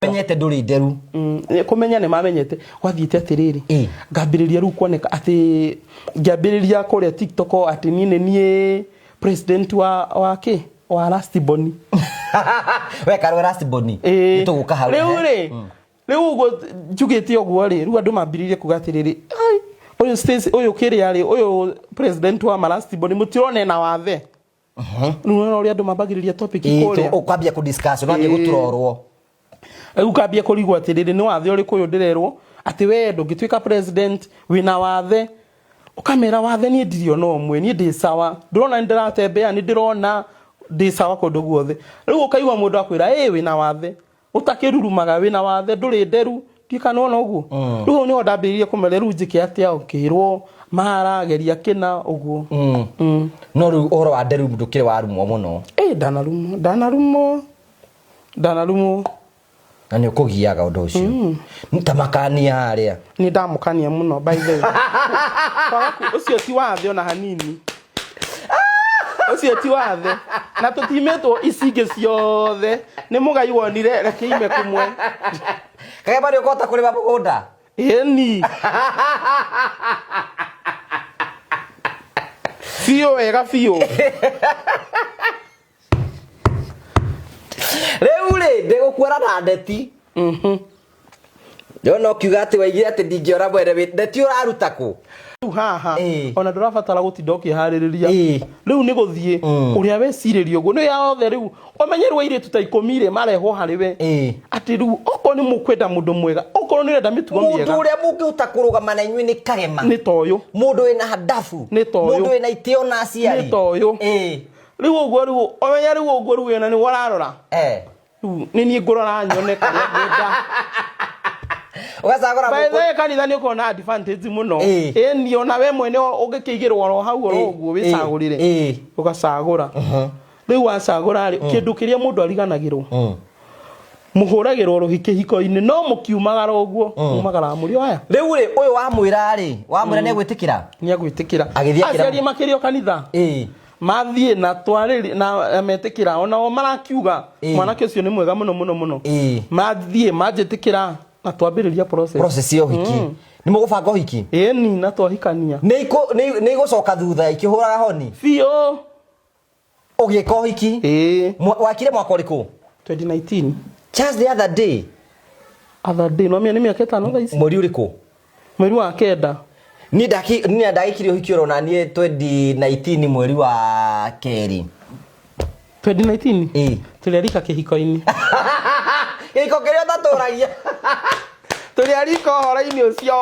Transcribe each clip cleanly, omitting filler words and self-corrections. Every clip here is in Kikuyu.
Menyete ndũrĩ nderu. Kũmenya nĩ mamenyete. Gwathiĩte atĩrĩrĩ, Ĩ. ngambĩrĩria rĩu kuoneka atĩ ngĩambĩrĩria kũrĩa TikTok atĩ niĩ nĩ niĩ president wa kĩ wa last born. We karwe last born. Ĩ. Nĩ tũgũka hau. Rĩu rĩ, rĩu ũguo njugĩte ũguo rĩ, rĩu andũ mambĩrĩirie kuga atĩrĩrĩ, ai, ũyũ Stacy, ũyũ kĩrĩa rĩ, ũyũ president wa ma last born mũtirona ena wathe. Rĩu nĩwona ũrĩa andũ mambagĩrĩria topic kũrĩa. Ũkwambia kũ discuss, ũrambia gũturorwo. Rĩu ngambia kũrigwo atĩrĩrĩ, nĩ wathe ũrĩkũ ũyũ ndĩrerwo atĩ we ndũngĩtuĩka president wĩna wathe. Ũkamera wathe niĩ ndirĩ ona ũmwe, niĩ ndĩ sawa. Ndũrona nĩ ndĩratembea, nĩ ndĩrona ndĩ sawa kũndũ guothe. Rĩu ũkaigua mũndũ akwĩra ĩ wĩna wathe. Ũtakĩrurumaga wĩna wathe, ndũrĩ nderu. Ndiũĩ kana nĩwona ũguo. Rĩu hau nĩho ndambĩrĩirie kũmera rĩu njĩke atĩa, ngĩrwo mara, geria kĩna, ũguo. No rĩu ũhoro wa nderu ndũkĩrĩ warumwo mũno. Ĩ ndanarumwo, ndanarumwo, ndanarumwo. Na nĩ ũkũgiaga ũndũ ũcio. Ta makania harĩa. Nĩ ndamũkania mũno by the way. Kwaga ũcio ti wathe ona hanini. Ũcio ti wathe. Na tũtimĩtwo ici ingĩ ciothe. Nĩ mũgai wonire reke ime kũmwe. Kagema nĩ ũkũhota kũrĩma mũgũnda? Ĩni. Biũ wega biũ. Rĩu rĩ, ndĩgũkuona na ndeti. Ndĩrona ũkiuga atĩ waigire atĩ ndingĩona mwene wĩ ndeti ũraruta kũ? Rĩu haha Ĩĩ. ona ndũrabatara gũtinda ũkĩharĩrĩria. Ĩĩ. Rĩu nĩ gũthiĩ ũrĩa wecirĩria ũguo nĩ othe rĩu ũmenye rĩu airĩtu ta ikũmi rĩ marehwo harĩ we. Ĩĩ. Atĩ rĩu okorwo nĩ mũkwenda mũndũ mwega okorwo nĩ ũrenda mĩtugo Mũndũ mĩega ũrĩa mũngĩhota kũrũgama na inyuĩ nĩ Kagema. nĩ ta ũyũ. Mũndũ wĩna handabu. Nĩ ta ũyũ. Mũndũ wĩna itĩo na aciari. Nĩ ta ũyũ. Ĩĩ. Rĩu ũguo rĩu ũmenye rĩu ũguo rĩu wĩna nĩwe ũrarora. Eh. Rĩu nĩ niĩ ngũrora nyone karĩa ngwenda. Ũgacagũra By the mũkũ- way, kanitha nĩ ũkoragwo na advantage mũno. Ĩĩ. Ĩni ona we mwene ũngĩkĩigĩrwo oro hau oro Ĩĩ, ũguo ĩĩ, wĩcagũrĩre. ĩĩ. Ũgacagũra. Rĩu wacagũra rĩ, kĩndũ kĩrĩa mũndũ ariganagĩrwo. Mũhũragĩrwo rũhĩ kĩhiko-inĩ no mũkiumagara ũguo mumagaraga mũrĩ o aya. Rĩu rĩ, ũyũ wamwĩra rĩ, wamwĩra nĩ egwĩtĩkĩra? Nĩ egwĩtĩkĩra. Agĩthiĩ akĩra- Aciari makĩrĩ o kanitha. Ĩĩ. Mathiĩ na twarĩri na metĩkĩra onao marakiuga Ĩĩ. mwanake ũcio nĩ mwega mũno mũno mũno. Ĩĩ. Mathiĩ manjĩtĩkĩra na twambĩrĩria process. Process ya ũhiki. Nĩ mũgũbanga ũhiki? Ĩni na twahikania. Nĩ ikũ- nĩ nĩ igũcoka thutha ikĩhũraga honi? Biũ. Ũgĩka ũhiki? Ĩĩ. Wakire mwaka ũrĩkũ? 2019. Just the other day. Other day. No nĩ mĩaka ĩtano thaa ici. Mweri ũrĩkũ? Mweri wa kenda. Niĩ ndaki niĩ ndagĩkire ũhiki oro na niĩ 2019 mweri wa kerĩ. 2019? Ĩĩ. Tũrĩ arika kĩhiko-inĩ. Kĩhiko kĩrĩa ũtatũragia. Tũrĩ arika ũhoro-inĩ ũcio.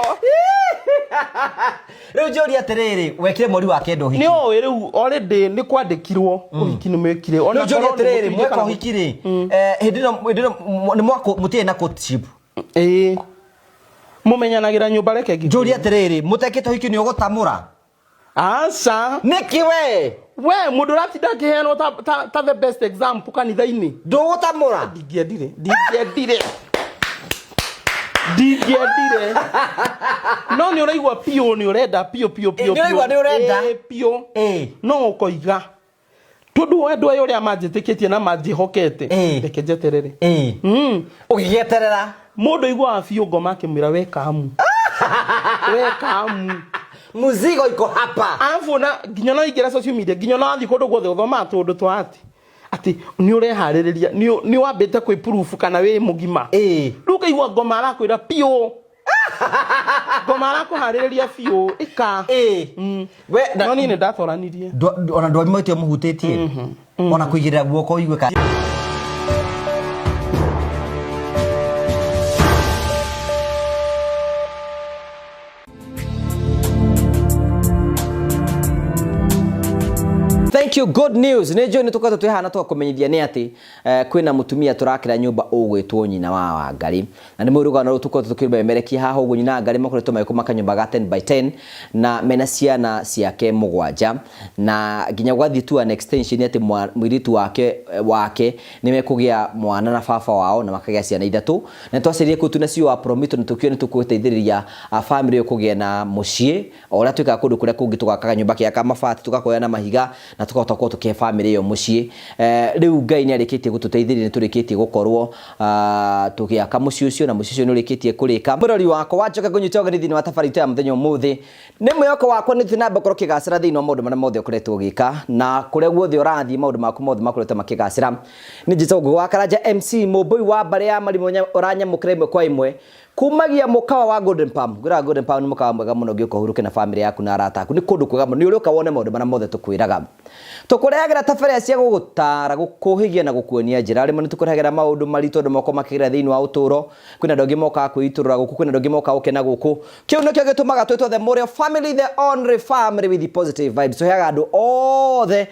Rĩu njũrie atĩrĩrĩ, wekire mweri wa kenda ũhiki. Nĩ ũĩ rĩu already nĩ kwandĩkirwo ũhiki nĩ mwekire. Rĩu njũrie atĩrĩrĩ, mweka ũhiki rĩ, eh, hĩndĩ ĩno hĩndĩ ĩno nĩ mwako mũtirĩ na courtship. Ĩĩ. Mũmenyanagĩra nyũmba reke ngĩkwĩre. Njũrie atĩrĩrĩ, mũtekĩte ũhiki nĩ ũgũtamũra? Aca. Nĩkĩ we? We mũndũ ũratinda akĩheanwo ta, ta, ta the best example kanitha-inĩ. Ndũgũtamũra? Ndingĩendire. Ndingĩendire. Ndingĩendire. No nĩ ũraigua piũ nĩ ũrenda piũ piũ piũ. Nĩ ũraigua nĩ ũrenda. Ĩĩ, piũ. Ĩĩ. No ũkoiga. Tondũ andũ aya ũrĩa manjĩtĩkĩtie na manjĩhokete. Ĩĩ. Reke njeterere. Ĩĩ. Ũgĩgĩeterera. Mũndũ aiguaga biũ ngoma akĩmwĩra we kamu. We kamu. Mzigo iko hapa. Arabu ona nginya no ingĩra social media nginya no wathiĩ kũndũ guothe ũthomaga tũũndũ twa atĩ atĩ nĩ ũreharĩrĩria nĩ wambĩte kwĩ proof kana wĩ mũgima. Ĩĩ. Rĩu ũkaigua ngoma arakwĩra biũ. Ngoma arakũharĩrĩria biũ ĩka. Ĩĩ. We na No niĩ nĩ ndatoranirie. Ona ndwari mwĩtio mũhutĩtie ona kũigĩrĩra guoko ũigue ka Thank you good news nä njå nä tå koretwo twä haha na tũgakũmenyithia nĩ atĩ eh, kwĩna mũtumia tũrakĩra nyũmba ũgwĩtwo nyina wa Wangari na nĩ mũrugano rũu tũkoretwo tũkĩmemerekia haha ũguo nyina wa Wangari makoretwo magĩkoma kanyũmba ga 10 by 10 na mena ciana ciake mũgwanja na nginya gwathiĩ to an extension atĩ mũirĩtu wake wake nĩ mekũgĩa mwana na baba wao na makagĩa ciana ithatũ na nĩ twacerire kũu twĩna CEO wa Promito na tũkiuga nĩ tũgũteithĩrĩria family ĩyo kũgĩa na mũciĩ o ũrĩa twĩkaga kũndũ kũrĩa kũngĩ tũgaka kanyũmba kega ka mabati tũgakoya na mahiga na tũkahota tũkahota gũkorwo tũkĩhe bamĩrĩ ĩyo mũciĩ. Rĩu Ngai nĩ arĩkĩtie gũtũteithĩrĩria, nĩ tũrĩkĩtie gũkorwo tũgĩaka mũciĩ ũcio, na mũciĩ ũcio nĩ ũrĩkĩtie kũrĩka. Mũrori wakwa wanjoka ngũnyite ũgeni thĩinĩ wa tabarĩra itũ ya mũthenya ũmũthĩ. Nĩ mwĩhoko wakwa nĩ ũthiĩ na mbere gũkorwo ũkĩgacĩra thĩinĩ wa maũndũ marĩa mothe ũkoretwo ũgĩka, na kũrĩa guothe ũrathiĩ maũndũ maku mothe makoretwo makĩgacĩra. Nĩ njĩtagwo Ngũgĩ wa Karanja MC, mũmbũi wa mbarĩ ya marimũ ũranyamũkĩra ĩmwe kwa ĩmwe kumagia mũkawa wa Golden Palm. Ngwĩraga Golden Palm nĩ mũkawa mwega mũno ũngĩũka ũhurũke na famĩlĩ yaku na arata aku. Nĩ kũndũ kwega mũno, nĩ ũrĩũka wone maũndũ marĩa mothe tũkwĩraga. Tũkũrehagĩra tabarĩra cia gũgũtaara, gũkũhĩgia na gũkuonia njĩra. Rĩmwe nĩ tũkũrehagĩra maũndũ maritũ andũ makoragwo makĩgerera thĩinĩ wa ũtũũro. Kwĩna andũ angĩ mokaga kwĩitũrũra gũkũ, kwĩna andũ angĩ mokaga gũkena gũkũ. Kĩu nĩkĩo gĩtũmaga twĩtwo The Mũrĩo Family, the only family with the positive vibes. Tũheaga andũ othe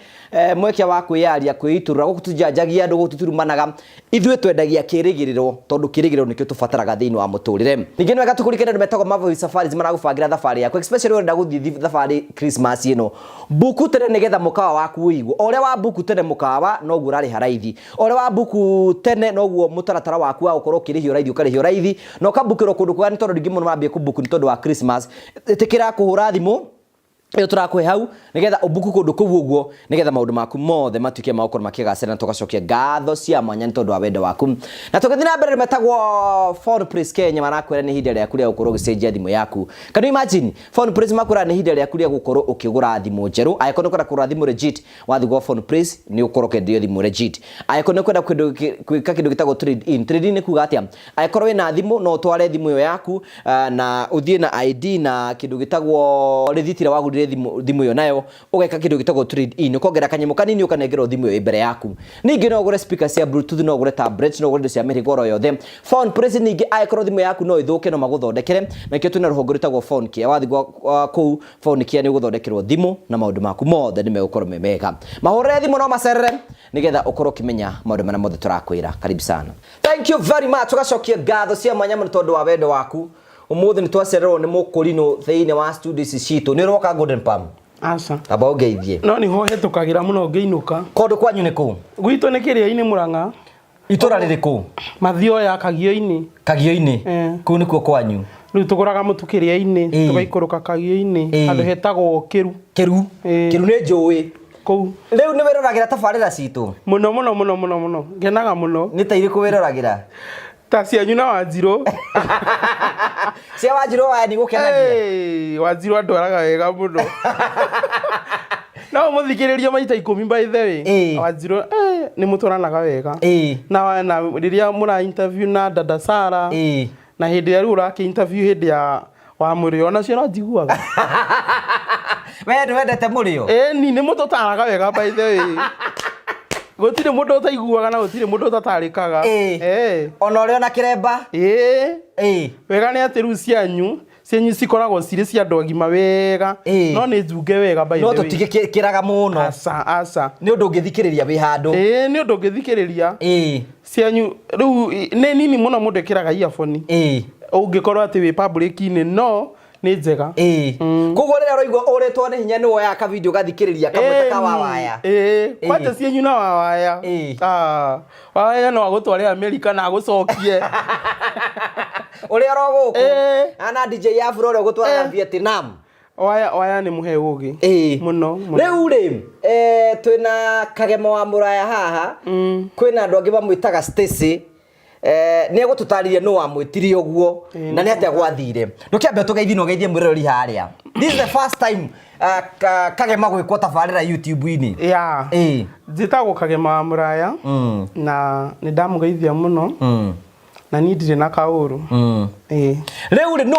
mweke wa kwĩyaria, kwĩitũrũra. Gũkũ tũtijanjagia andũ, gũkũ tũtirumanaga. Ithuĩ twendagia kĩrĩgĩrĩro, tondũ kĩrĩgĩrĩro nĩkĩo tũbataraga thĩinĩ wa mũtũrĩre. Ningĩ nĩ wega tũkũririkanie andũ metagwo Marvel Safaris maragũbangĩra thabarĩ yaku, especially ũrenda gũthiĩ thabarĩ Christmas ĩno. Mbuku tene nĩgetha mũkawa waku ũigwo. O ũrĩa wa mbuku tene mũkawa, noguo ũrarĩha raithi. O ũrĩa wa mbuku tene, noguo mũtaratara waku wa gũkorwo ũkĩrĩhio raithi ũkarĩhio raithi, na ũkambukĩrwo kũndũ kwega nĩ tondũ rĩngĩ mũno mambia kũmbuku nĩ tondũ wa Christmas. Ĩtĩkĩra kũhũra thimũ ĩyo tũrakũhe hau nĩgetha ũmbuku kũndũ kũu ũguo, nĩgetha maũndũ maku mothe matuĩke ma gũkorwo makĩgacĩra, na tũgacokia ngatho cia mwanya nĩ tondũ wa wendo waku. Na tũgĩthiĩ na mbere, metagwo Phone Place Kenya marakwĩra nĩ ihinda rĩaku rĩa gũkorwo ũgĩcenjia thimũ yaku. Can you imagine? Phone Place makwĩra nĩ ihinda rĩaku rĩa gũkorwo ũkĩgũra thimũ njerũ. Angĩkorwo nĩ ũkwenda kũgũra thimũ legit, wathiĩ gwa Phone Place nĩ ũkorwo ũkĩenderio thimũ legit. Angĩkorwo nĩ ũkwenda gwĩka kĩndũ gĩtagwo trade in, trade in nĩ kuga atĩa? Angĩkorwo wĩna thimũ, no ũtware thimũ ĩyo yaku na ũthiĩ na ID na kĩndũ gĩtagwo rĩthiti ĩrĩa wagũrire thimũ ĩyo nayo, ũgeka kĩndũ gĩtagwo trade in, ũkongerera kanyamũ kanini ũkanengerwo thimũ ĩyo ĩ mbere yaku. Ningĩ no ũgũre speaker cia bluetooth, no ũgũre tablet, no ũgũre indo cia mĩhĩrĩga oro yothe. Phone Place ningĩ angĩkorwo thimũ yaku no ĩthũke no magũthondekere, na nĩkĩo twĩna rũhonge rwĩtagwo Phone Care. Wathiĩ gwa kũu Phone Care nĩ ũgũthondekerwo thimũ na maũndũ maku mothe nĩ megũkorwo me mega. Mahũrĩre thimũ no macerere nĩgetha ũkorwo ũkĩmenya maũndũ marĩa mothe tũrakwĩra. Karibu sana. Thank you very much. Tũgacokia ngatho cia mwanya mũno tondũ wa wendo waku. Ũmũthĩ nĩ twacererwo nĩ mũkũrinũ thĩinĩ wa studio ici citũ. Nĩ ũroka Golden Palm? Aca. Amba ũngeithie. No nĩho hetũkagĩra mũno ngĩinũka. Kũndũ kwanyu nĩ kũ? Gwitũ nĩ Kĩrĩa-inĩ Mũrang'a. Itũra rĩrĩkũ? Mathioya Kagio-inĩ. Kagio-inĩ? Kũu nĩkuo kwanyu? Rĩu tũgũraga mũtu Kĩrĩa-inĩ, tũgaikũrũka Kagio-inĩ, handũ hetagwo Kĩru. Kĩru? Kĩru nĩ njũĩ. Kũu. Rĩu nĩ wĩroragĩra tabarĩra citũ? Mũno mũno mũno mũno mũno. Ngenaga mũno. Nĩ ta irĩkũ wĩroragĩra? Ta cianyu na Wanjirũ. Cia Wanjirũ waya nĩ gũkenagia? Wanjirũ andwaraga wega mũno. No mũthikĩrĩrie maita 10 by the way. Wanjirũ nĩ mũtwaranaga wega. Na rĩrĩa mũra interview na dada Sara. Na hĩndĩ ĩrĩa rĩu ũrakĩ interview hĩndĩ ya wa Mũrĩo, onacio no njiguaga. We nĩ wendete Mũrĩo? Ĩni, nĩ mũtũtaraga wega by the way. Gũtirĩ mũndũ ũtaiguaga na gũtirĩ mũndũ ũtatarĩkaga. Ona ũrĩ ona kĩremba? Wega nĩ atĩ rĩu cianyu cikoragwo cirĩ cia andũ agima wega. No nĩ njunge wega by the No way. tũtigĩkĩraga mũno. Aca, aca. Nĩ ũndũ ũngĩthikĩrĩria wĩ handũ. Nĩ ũndũ ũngĩthikĩrĩria. Cianyu rĩu nĩ nini mũno mũndũ ĩkĩraga earphone. Ũngĩkorwo atĩ wĩ public-inĩ, no nĩ njega. Koguo rĩrĩa ũraigua ũrĩtwo nĩ hinya nĩ woyaga ka video ũgathikĩrĩria kamwe ta ka Wawaya. Kwanja cianyu na Wawaya. Wawaya no agũtware Amerika na agũcokie. Ũrĩa oro gũkũ. Ana DJ Afro ũrĩa ũgũtwaraga Vietnam. Waya nĩ mũhe ũgĩ. Mũno, mũno. Rĩu rĩ, twĩna Kagema wa Mũraya haha. Kwĩna andũ angĩ mamwĩtaga Stacy. Nĩ egũtũtarĩria nũ wamwĩtire ũguo na nĩ atĩa gwathire. Ndũkĩambe ũtũgeithie na ũgeithie mwĩroreri harĩa. This is the first time Kagema gwĩkwo tabarĩra YouTube-inĩ. Njĩtagwo Kagema wa Mũraya na nĩ ndamũgeithia mũno. Na niĩ ndirĩ na kaũru. Rĩu rĩ, no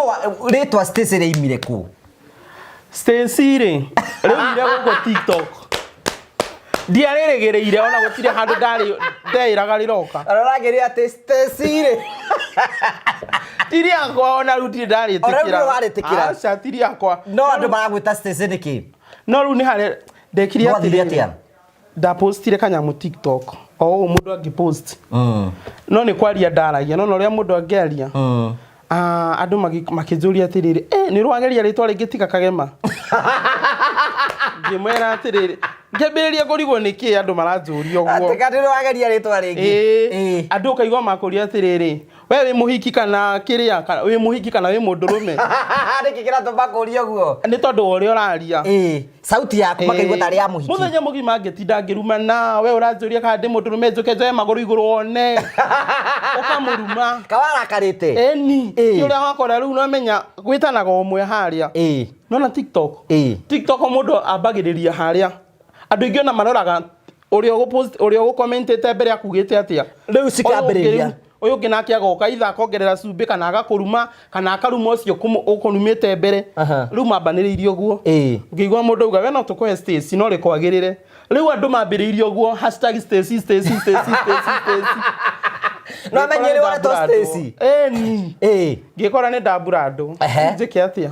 rĩtwa Stacy rĩaimire kũ? Stacy rĩ, rĩaumire gũkũ TikTok. Ndiarĩrĩgĩrĩire ona gũtirĩ handũ ndarĩ ndeĩraga rĩroka. Ũragĩria atĩ Stacy rĩ. Ti rĩakwa ona rĩu ndirĩ ndarĩtĩkĩra. Ona rĩu ndũrĩ warĩtĩkĩra. Aca ti rĩakwa. No andũ maragwĩta Stacy nĩkĩ? No rĩu nĩ harĩa ndekire Gwathire atĩrĩrĩ. atĩa? Ndapostire kanyamũ TikTok. O ũũ mũndũ angĩpost. No nĩ kwaria ndaragia, no na ũrĩa mũndũ angĩaria. Andũ makĩnjũria atĩrĩrĩ, nĩ ũrageria rĩtwa rĩngĩ tiga Kagema? Ngĩmwĩra atĩrĩrĩ, ngĩambĩrĩria kũrigwo nĩ kĩ andũ maranjũria ũguo. Atĩ nĩ ũrageria rĩtwa rĩngĩ. Andũ ũkaigua makũria atĩrĩrĩ, We wĩ mũhiki kana kĩrĩa, kana wĩ mũhiki kana wĩ mũndũrũme? Nĩkĩ kĩratũma kũria ũguo? Nĩ tondũ wa ũrĩa ũraria. Ĩĩ, sauti yaku makaigua tarĩ ya mũhiki. Mũthenya mũgima ngĩtinda ngĩrumana, we ũranjũria kana ndĩ mũndũrũme, njũke njoe magũrũ igũrũ wone. Ũkamũruma. Kawarakarĩte. Ĩni. Ti ũrĩa wakora rĩu nomenya gwĩtanaga ũmwe harĩa. Nona TikTok. TikTok mũndũ ambagĩrĩria harĩa. Andũ aingĩ ona maroraga ũrĩa ũgũpost, ũrĩa ũgũkomentĩte mbere akugĩte atĩa. Rĩu cikambĩrĩria. Ũyũ ũngĩ nake agoka either akongerera cumbĩ kana agakũruma kana akaruma ũcio ũkũrumĩte mbere. Rĩu mambanĩrĩirie ũguo. Ngĩigua mũndũ auga we no tũkũhe Stacy no rĩkwagĩrĩre. Rĩu andũ mambĩrĩirie ũguo hashtag Stacy Stacy Stacy Stacy Stacy. No amenye nĩ ũretwo Stacy. Ĩni. Ngĩkora nĩ ndambura andũ. Njĩke atĩa?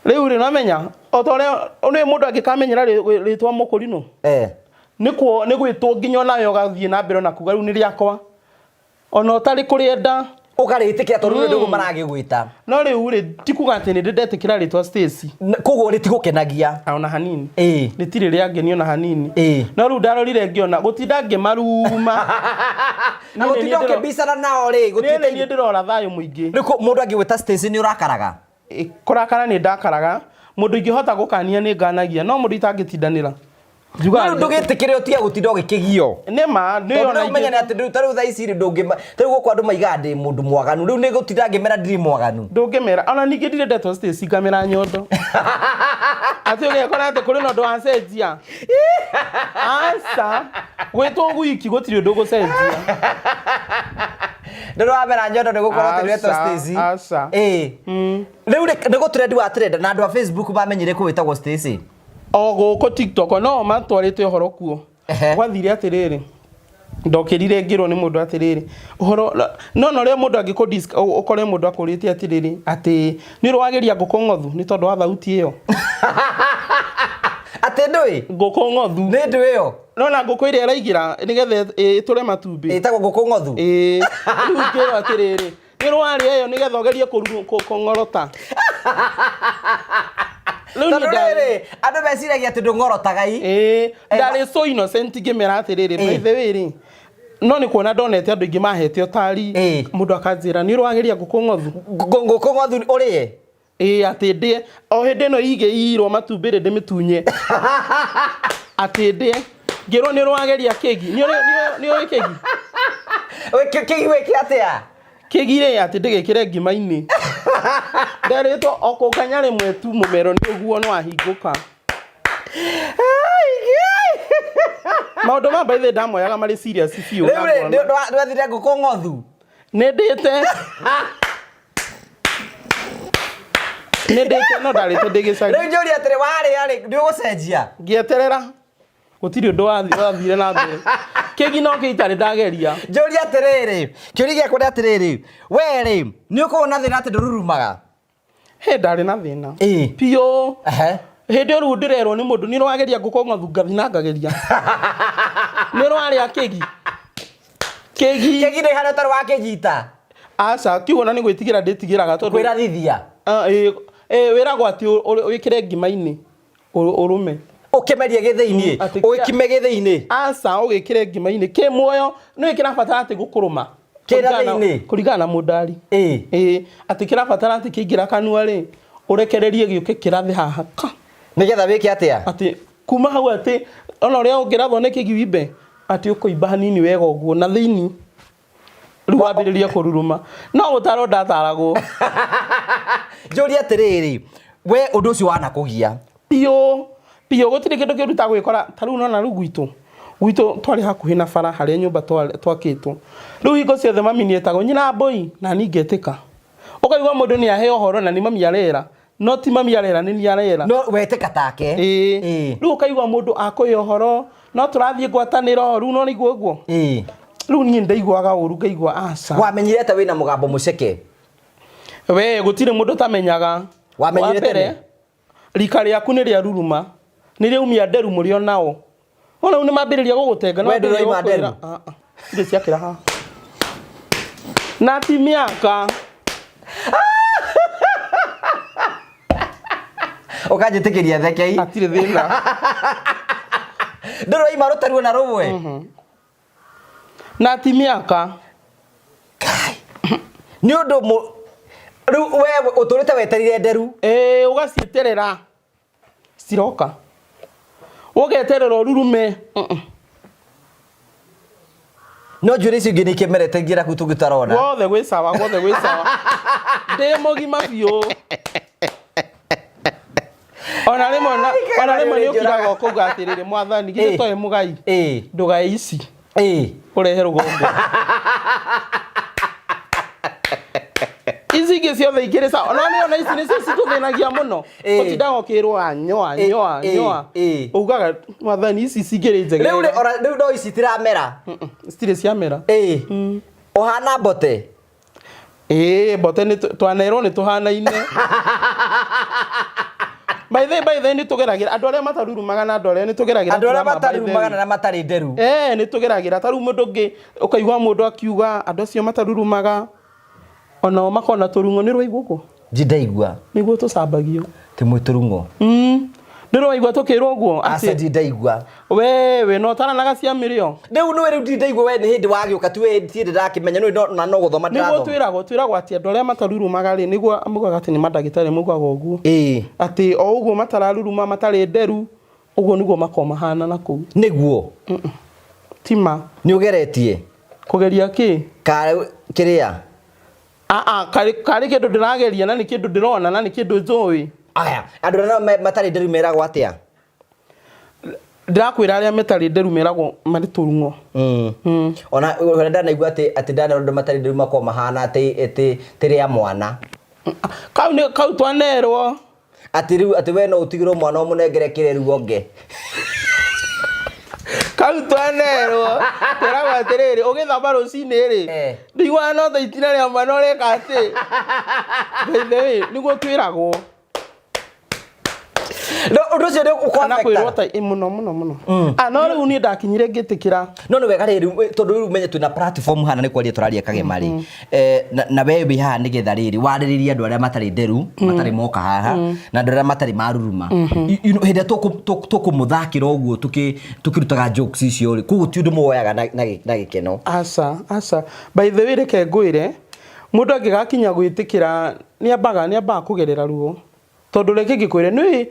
Rĩu rĩ nomenya o ta ũrĩa nĩ mũndũ angĩkamenyera rĩtwa mũkũrinũ. Nĩ gwĩtwo nginya onawe ũgathiĩ na mbere na kuga rĩu nĩ rĩakwa. Ona ũtarĩ kũrĩenda. Ũkarĩtĩkĩra tondũ rĩu nĩguo maragĩgwĩta. No rĩu rĩ ti kuga atĩ nĩ ndĩ ndetĩkĩra rĩtwa Stacy. Koguo rĩtigũkenagia. Ona hanini. Rĩtirĩ rĩangenia ona hanini. No rĩu ndarorire ngĩona gũtinda ngĩmaruma. Na gũtinda ũkĩmbicana nao rĩ, gũtirĩ. Niĩ nĩ ndĩrora thayũ mũingĩ. Rĩu mũndũ angĩgwĩta Stacy nĩ ũrakaraga? Kũrakara nĩ ndakaraga. Mũndũ ingĩhota gũkania nĩ nganagia, no mũndũ itangĩtindanĩra. Njugaga Rĩu ndũgĩtĩkĩre ũtige gũtinda ũgĩkĩgio. Nĩ ma, nĩ ona ingĩ. Tondũ atĩ rĩu ta rĩu thaa ici rĩ ndũngĩ ta rĩu gũkũ andũ maigaga ndĩ mũndũ mwaganu. Rĩu nĩ gũtinda ngĩmera ndirĩ mwaganu. Ndũngĩmera. Ona ningĩ ndirĩ ndetwo Stacy ngamera nyondo. Atĩ ũgekora atĩ kũrĩ na ũndũ wacenjia. Aca. Gwĩtwo gwiki gũtirĩ ũndũ ũgũcenjia. Ndũrĩ wamera nyondo nĩ gũkorwo atĩ nĩwetwo Stacy. Aca. Ĩĩ. Rĩu rĩ nĩ gũtrend wa trend na andũ a Facebook mamenyire kũ wĩtagwo Stacy. O gũkũ TikTok no matwarĩte ũhoro kuo. Gwathire atĩrĩrĩ, ndokĩrire ngĩrwo nĩ mũndũ atĩrĩrĩ, ũhoro no na ũrĩa mũndũ angĩkũ ũkore mũndũ akũrĩtie atĩrĩrĩ, atĩ nĩ ũrĩ wageria ngũkũ ng'othu nĩ tondũ wa thauti ĩyo. Atĩ ndũĩ? Ngũkũ ng'othu. Nĩ ndũĩ ĩyo? Nona ngũkũ ĩrĩa ĩraigĩra nĩgetha ĩtũre matumbĩ. Ĩtagwo ngũkũ ng'othu? Ĩĩ. Rĩu ngĩrwo atĩrĩrĩ, nĩ ũrwarĩa ĩyo nĩgetha ũgerie kũng'orota. Tondũ rĩrĩ, andũ meciragia atĩ ndũng'orotaga i. Ĩĩ, ndarĩ so innocent ngĩmera atĩrĩrĩ, by the way rĩ, no nĩ kuona ndonete andũ aingĩ mahete ũtari, mũndũ akanjĩra nĩ ũrwageria ngũkũ ng'othu. Ngũkũ ng'othu ũrĩe? Ĩĩ, atĩ ndĩe. O hĩndĩ ĩno igĩirwo matumbĩ rĩ ndĩmĩtunye. Atĩ ndĩe. Ngĩrwo nĩ ũrwageria kĩgi. Nĩ ũĩ kĩgi? Kĩgi wĩke atĩa? Kĩgi rĩ atĩ ndĩgĩkĩre ngima-inĩ. Nderĩtwo o kũnganya rĩmwe tu mũmero nĩ ũguo nĩ wahingũka. Maũndũ ma by the way ndamoyaga marĩ serious biũ. Rĩu rĩ, ndwathire ngũkũ ng'othu? Nĩ ndĩte. Nĩ ndĩte no ndarĩte ndĩ gĩcagi. Rĩu njũrie atĩrĩ, warĩa rĩ, nĩ ũgũcenjia? Ngĩeterera. Gũtirĩ ũndũ wathire na mbere. Kĩgi no kĩ itarĩ ndageria. Njũrie atĩrĩrĩ, kĩũria gĩakwa nĩ atĩrĩrĩ, we rĩ, nĩ ũkoragwo na thĩna atĩ ndũrurumaga? Hĩ, ndarĩ na thĩna. Biũ. Hĩndĩ ĩyo rĩu ndĩrerwo nĩ mũndũ, nĩ ũrageria ngũkũ ng'othu, ngathi na ngageria. Nĩ ũrarĩa kĩgi. Kĩgi. Kĩgi nĩ harĩa ũtarĩ wakĩnyita. Aca, kiugo na nĩ gwĩtigĩra ndĩtigĩraga tondũ. Kwĩrathithia. Ĩĩ, wĩragwo atĩ wĩkĩre ngima-inĩ. Ũrũme. Ũkĩmerie gĩthĩinĩ, ũgĩkime gĩthĩinĩ. Aca, ũgĩkĩre ngima-inĩ. Kĩ muoyo, nĩũĩ kĩrabatara atĩ gũkũrũma. Kĩra thĩinĩ. Kũringana na mũndari. Ĩĩ. Atĩ kĩrabatara atĩ kĩaingĩra kanua rĩ, ũrekererie gĩũke kĩrathe haha ka. Nĩgetha wĩke atĩa? Atĩ kuma hau atĩ ona ũrĩa ũngĩrathwo nĩ kĩgi wimbe, atĩ ũkũimba hanini wega ũguo na thĩinĩ. Rĩu wambĩrĩria kũruruma. No gũtarwo ndataragwo. Njũrie atĩrĩrĩ, we ũndũ ũcio wanakũgia? Biũ, biũ gũtirĩ kĩndũ kĩũru ta gwĩkora ta rĩu nona rĩu gwitũ, gwitũ twarĩ hakuhĩ na bara harĩa nyũmba twakĩtwo. Rĩu hingo ciothe mami nĩ etagwo nyina mbũi na niĩ ngetĩka. Ũkaigua mũndũ nĩ aheo ũhoro na nĩ mami arera, no ti mami arera nĩ niĩ arera. No wetĩka take. Ĩĩ. Rĩu ũkaigua mũndũ akũhe ũhoro no tũrathiĩ ngwatanĩro rĩu no nĩguo ũguo. Rĩu niĩ ndaiguaga ũru ngaigua aca. Wamenyire atĩa wĩna mũgambo mũceke? We gũtirĩ mũndũ ũtamenyaga. Wamenyire tene? Rika rĩaku nĩ rĩa ruruma, nĩ rĩaumia nderu mũrĩ o nao. Ona rĩu nĩ mambĩrĩria gũgũtenga. We ndũroima nderu? Ndirĩ ciakĩra haha. Na ti mĩaka. Ũkanjĩtĩkĩria thekei. Hatirĩ thĩna. Ndũroima rũteru ona rũmwe? Na ti mĩaka. Nĩ ũndũ rĩu we ũtũrĩte weterire nderu. Ĩĩ, ũgacieterera ciroka, ũgeterera ũrurume. No njuĩrĩ icio ingĩ nĩ ikĩmerete ngira kuu tũngĩtarona. Guothe gwĩ sawa, guothe gwĩ sawa, ndĩ mũgima biũ. Ona rĩmwe ona rĩmwe nĩ ũkiraga ũkauga atĩrĩrĩ, Mwathani, githĩ to mũgai ndũgae ici ũrehe rũgongo, ici ingĩ ciothe ikĩrĩ sawa. Ona nĩ ona ici nĩcio citũthĩnagia mũno. Ũtindaga ũkĩrwo anyoa nyoa nyoa, ugaga, Mwathani, ici cingĩrĩ njega. Rĩu rĩ, ona rĩu no ici itiramera. Citirĩ ciamera. Ũhana mbote. Ĩĩ, mbote nĩ twanerwo nĩ tũhanaine. By the way nĩ tũgeragĩra andũ arĩa matarurumaga na andũ arĩa nĩ tũgeragĩra Andũ arĩa drama, by the way. matarurumaga na matarĩ nderu. Nĩ tũgeragĩra. Ta rĩu mũndũ ũngĩ ũkaigua mũndũ akiuga andũ acio matarurumaga onao makona tũrung'o. Nĩ rwaigua ũguo? Ndindaigua. Nĩguo tũcambagio. Ti mwĩ tũrung'o. Nĩ rwaigua tũkĩrwo ũguo? Aca. Atĩ Ndindaigua. We no taranaga cia mĩrĩo. Rĩu nĩwe, rĩu ndindaigua. We nĩ hĩndĩ wagĩũka tu, we ti hĩndĩ ndakĩmenya nĩ na no gũthoma Nĩguo ndĩrathoma. Twĩragwo atĩ andũ arĩa matarurumaga rĩ, nĩguo mugaga atĩ nĩ mandagĩtarĩ mugaga ũguo, atĩ o ũguo matararuruma, matarĩ nderu ũguo, nĩguo makoragwo mahana na kũu. Nĩguo. Tima. Nĩ ũgeretie? Kũgeria kĩ? Ka kĩrĩa? Aa, karĩ kĩndũ ndĩrageria na nĩ kĩndũ ndĩrona na nĩ kĩndũ njũĩ. Aya andũ arĩa matarĩ nderu meragwo atĩa? Ndĩrakwĩra, arĩa metarĩ nderu meragwo marĩ tũrung'o. Ona ona ndanaigua atĩ ndana andũ matarĩ nderu makoragwo mahana atĩ tĩrĩa mwana. Kau nĩ kau twanerwo. Atĩ rĩu atĩ we no ũtigĩrwo mwana ũmũnengere kĩrĩa rĩu onge. Kau twanerwo, twĩragwo atĩrĩrĩ, ũgĩthamba rũcinĩ rĩ, ndiguaga no ta itina rĩa mwana ũreka atĩ. By the way, nĩguo twĩragwo. No ũndũ ũcio nĩ Kana kwĩrwo ũkũ ta ĩ, mũno mũno mũno. Ah, no rĩu niĩ ndakinyire ngĩtĩkĩra. No nĩ wega rĩrĩ, tondũ rĩu menye twĩna platform hana nĩ kwaria tũraria kagema rĩ, na we wĩ haha nĩgetha rĩrĩ warĩrĩrie andũ arĩa matarĩ nderu, matarĩ moka haha, na andũ arĩa matarĩ maruruma. Hĩndĩ ĩrĩa tũkũmũthakĩra ũguo tũkĩrutaga jokes icio rĩ, koguo ti ũndũ muoyaga na gĩkeno? Aca, aca. By the way, reke ngwĩre, mũndũ angĩgakinya gwĩtĩkĩra nĩ ambaga kũgerera ruo, tondũ reke ngĩkwĩre, nĩ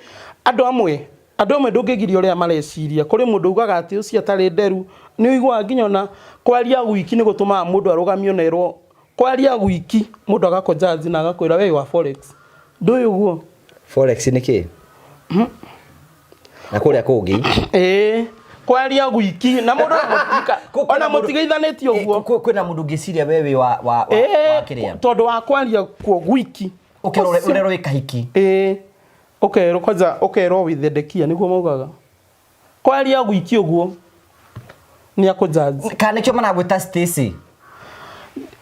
andũ amwe ndũngĩgiria ũrĩa mareciria. Kũrĩ mũndũ ugaga atĩ ũcio atarĩ nderu, nĩ ũiguaga nginya ona kwaria gwiki nĩ gũtũmaga mũndũ arũgamio na erwo, kwaria gwiki mũndũ agakũjudge na agakwĩra we wa forex ndũĩ ũguo. Forex nĩ kĩ na kũrĩa kũngĩ? Ĩĩ, kwaria gwiki na mũndũ ona mũtigeithanĩtie ũguo. Kwĩna mũndũ ũngĩciria we wĩ wa kĩrĩa. Tondũ wa kwaria kuo gwiki. Ũkerwo ũrerwo wĩ kahiki. Ĩĩ, ũkerwo kwanza, ũkerwo wĩthendekia, nĩguo maugaga. Kwaria gwiki ũguo nĩ akũjudge. Kana nĩkĩo maragwĩta Stacy?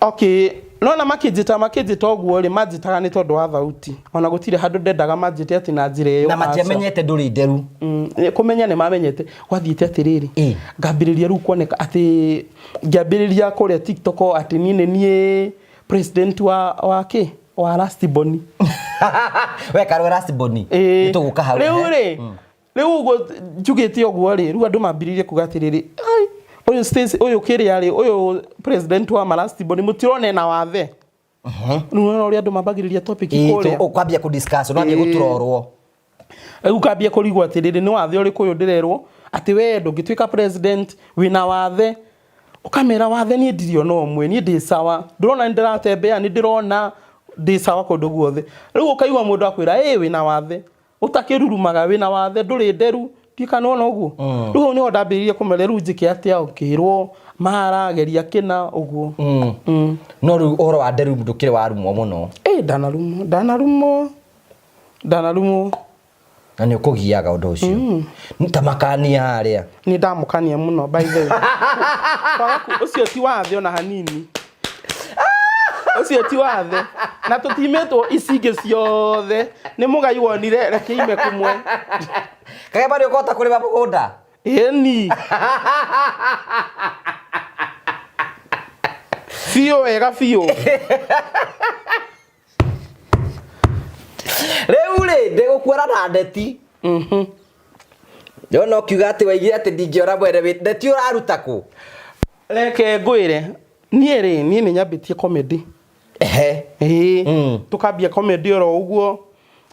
Okay, nona makĩnjĩta ũguo rĩ, manjĩtaga nĩ tondũ wa thauti. Ona gũtirĩ handũ ndendaga manjĩte atĩ na njĩra ĩyo. Na Aca. Matiamenyete ndũrĩ nderu. Kũmenya nĩ mamenyete. Gwathiĩte atĩrĩrĩ, ngambĩrĩria rĩu kuoneka atĩ ngĩambĩrĩria kũrĩa TikTok atĩ niĩ nĩ niĩ president wa kĩ wa Last Born. We karwe Last Born. Ĩĩ. Nĩtũgũka hau. Rĩu rĩ, rĩu ũguo njugĩte ũguo rĩ, rĩu andũ mambĩrĩirie kuga atĩrĩrĩ, "Ai, ũyũ Stacy, ũyũ kĩrĩa rĩ, ũyũ president wa Last Born, mũtirona ena wathe?" Rĩu nĩwona ũrĩa andũ mambagĩrĩria topic kũrĩa. Ũkwambia kũ discuss, ũrambia gũtũrorwo. Rĩu ũkambia kũrigwo atĩrĩrĩ, nĩ wathe ũrĩkũ ũyũ ndĩrerwo atĩ we ndũngĩtuĩka president wĩna wathe? Ũkamera, wathe niĩ ndirĩ ona ũmwe, niĩ ndĩ sawa, ndĩrona nĩ ndĩratembea, nĩ ndĩrona ndĩ sawa kũndũ guothe. Rĩu ũkaigua mũndũ akwĩra, ĩ wĩna wathe, ũtakĩrurumaga, wĩna wathe, ndũrĩ nderu. Ndiũĩ kana nĩwona ũguo. Rĩu hau nĩho ndambĩrĩirie kũmera, rĩu njĩke atĩa? Ũkĩrwo mara geria kĩna ũguo. No rĩu ũhoro wa nderu ndũkĩrĩ warumwo mũno? Ĩ, ndanarumwo, ndanarumwo, ndanarumwo. Na nĩ ũkũgiaga ũndũ ũcio ta makania harĩa? Nĩ ndamũkania mũno, by the way. Kwaga ũcio ti wathe ona hanini, ũcio ti wathe, na tũtimĩtwo ici ingĩ ciothe nĩ mũgai wonire reke ime kũmwe. Kagema, nĩ ũkũhota kũrĩma mũgũnda? Ĩni, biũ, wega biũ. Rĩu rĩ, ndĩgũkuona na ndeti. Ndĩrona ũkiuga atĩ waigire atĩ ndingĩona mwene ndeti ũraruta kũ? Reke ngwĩre, niĩ rĩ, niĩ nĩ nyambĩtie comedy. Ehe. Ĩĩ. Mm. Tukambia comedy oro ũguo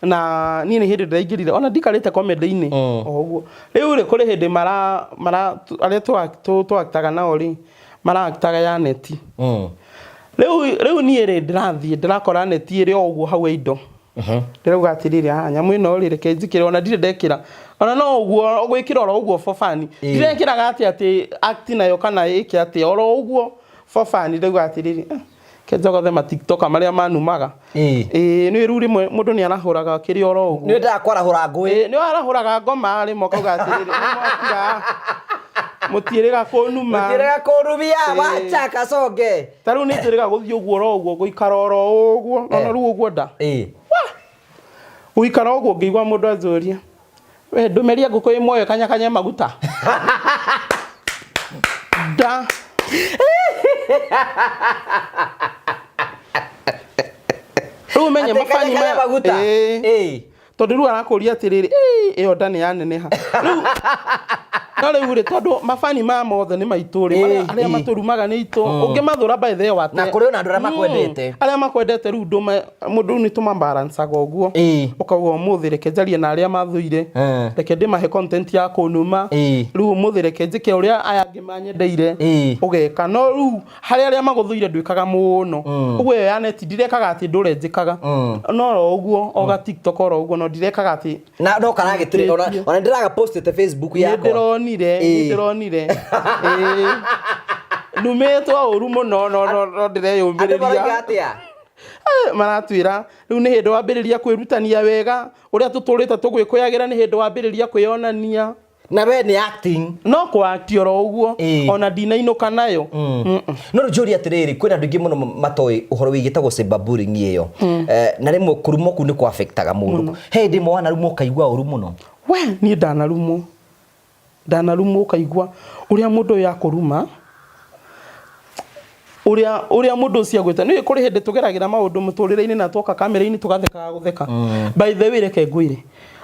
na niĩ nĩ hĩndĩ ndĩraingĩrire ona ndikarĩte comedy-inĩ o ũguo. Rĩu rĩ kũrĩ hĩndĩ mara mara arĩa tũaktaga nao rĩ maraaktaga ya neti. Rĩu rĩu niĩ rĩ ndĩrathiĩ ndĩrakora neti ĩrĩ o ũguo hau ya indo. Ndĩrauga atĩrĩrĩ, ah, nyamũ ĩno rĩ reke njĩkĩre ona ndirĩ ndekĩra. Ona no ũguo gwĩkĩra oro ũguo for fun. Ndirekĩraga atĩ atĩ act nayo kana ĩke atĩa oro ũguo for fun ndauga atĩrĩrĩ, ah, ke njogothe ma tiktoker marĩa manumaga. Ĩĩ nĩ rĩu rĩmwe mũndũ nĩ arahũraga kĩrĩa oro ũguo. Nĩ wendaga kwarahũra ngũĩ. Ĩĩ nĩ warahũraga ngoma rĩmwe ũkauga atĩrĩrĩ, nĩ mwatiga mũtiĩrĩga kũnuma. Mũtiĩrĩga kũnumia, wacha kasonge. Ta rĩu nĩ njĩrĩga gũthiĩ ũguo oro ũguo gũikara oro ũguo, no rĩu ũguo nda. Gũikara ũguo ngĩigua mũndũ anjũria, we ndũmeria ngũkũ ĩ muoyo kanyakanye maguta. Nda. Rĩu ũmenye Atĩ mabani kanyakanye maya. maguta. Ĩĩ. Tondũ rĩu arakũria atĩrĩrĩ, "Ĩĩ, ĩyo nda nĩ yaneneha." Rĩu no rĩu rĩ tondũ mabani maya mothe nĩ maitũ rĩ, marĩa arĩa matũrumaga nĩ itũ, ũngĩmathũra by the way wate. Na kũrĩ ona andũ arĩa makwendete. Arĩa makwendete rĩu ndũma mũndũ rĩu nĩ tũmabalancaga ũguo. Ũkauga ũmũthĩ reke njarie na arĩa mathũire, reke ndĩmahe content ya kũnuma, rĩu ũmũthĩ reke njĩke ũrĩa aya angĩ manyendeire, ũgeka. No rĩu harĩ arĩa magũthũire ndwĩkaga mũno. Ũguo ĩyo ya neti ndirekaga atĩ ndũre njĩkaga. No oro ũguo, o ga TikTok oro ũguo, no ndirekaga atĩ Na no karagĩtũrĩ ona ona ndĩraga postĩte Facebook nĩ yakwa. ndĩronire, nĩ ndĩronire. Ĩĩ. Numĩtwo ũru mũno no no no Andũ ndĩreyũmĩrĩria. maroiga atĩa? Maratwĩra rĩu nĩ hĩndĩ wambĩrĩria kwĩrutania wega, ũrĩa tũtũrĩte tũgwĩkũyagĩra nĩ hĩndĩ wambĩrĩria kwĩyonania. Na we nĩ acting. No kũ act oro ũguo, ona ndinainũka nayo. No rĩu njũrie atĩrĩrĩ, kwĩna andũ aingĩ mũno matoĩ ũhoro wĩgiĩ ĩtagwo cyberbullying ĩyo. Na rĩmwe kũrumwo kũu nĩ kũ affectaga mũndũ. He hĩndĩ ĩmwe wanarumwo ũkaigua ũru mũno? We niĩ ndanarumwo. Ndanarumwo ũkaigua ũrĩa mũndũ ũyũ akũruma, ũrĩa ũrĩa mũndũ ũcio agwĩta. Nĩũĩ kũrĩ hĩndĩ tũgeragĩra maũndũ mũtũrĩre-inĩ na twoka kamera-inĩ tũgathekaga gũtheka. By the way reke ngwĩre,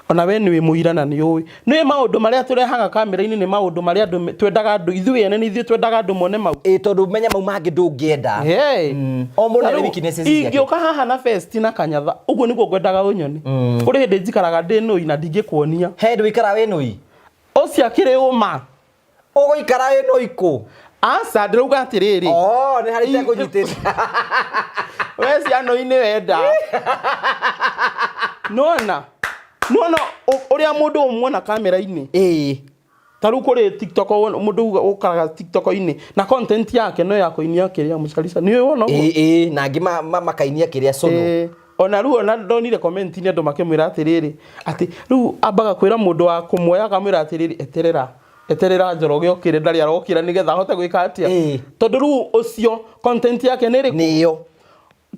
ona we nĩ wĩ mũira na nĩ ũĩ. Nĩũĩ maũndũ marĩa tũrehaga kamera-inĩ nĩ maũndũ marĩa andũ twendaga andũ, ithuĩ ene nĩ ithuĩ twendaga andũ mone mau. Ĩĩ tondũ menya mau mangĩ ndũngĩenda. Hey. O mũndũ Ta arĩ rĩu, weaknesses ciake. ingĩũka haha na vest na kanyatha, ũguo nĩguo ngwendaga ũnyone. Kũrĩ hĩndĩ njikaraga ndĩ nũi na ndingĩkuonia. He hĩndĩ ũikaraga wĩ nũi? Ũcio akĩrĩ ũma. Ũgũikara wĩ nũi kũ? Aca ndĩrauga atĩrĩrĩ. Oh, nĩ harĩ itekũnyitĩte. We cia nũi nĩ wenda. Nĩwona? Nĩwona ũrĩa mũndũ ũmuona kamera-inĩ? Ĩĩ. Ta rĩu kũrĩ TikTok mũndũ ũkaraga TikTok-inĩ na content yake no ya kũinia kĩrĩa mũcarica. Nĩ ũĩ wona ũguo? Ĩĩ, ĩĩ, na angĩ makainia kĩrĩa cũnũ. Ĩĩ. Ona rĩu ona ndonire comment-inĩ andũ makĩmwĩra atĩrĩrĩ, atĩ rĩu ambaga kwĩra mũndũ wa kũmuoya akamwĩra atĩrĩrĩ, eterera, eterera Njoroge okĩre ndarĩ arokĩra nĩgetha ahote gwĩka atĩa. Tondũ rĩu ũcio content yake nĩ ĩrĩkũ? Nĩyo.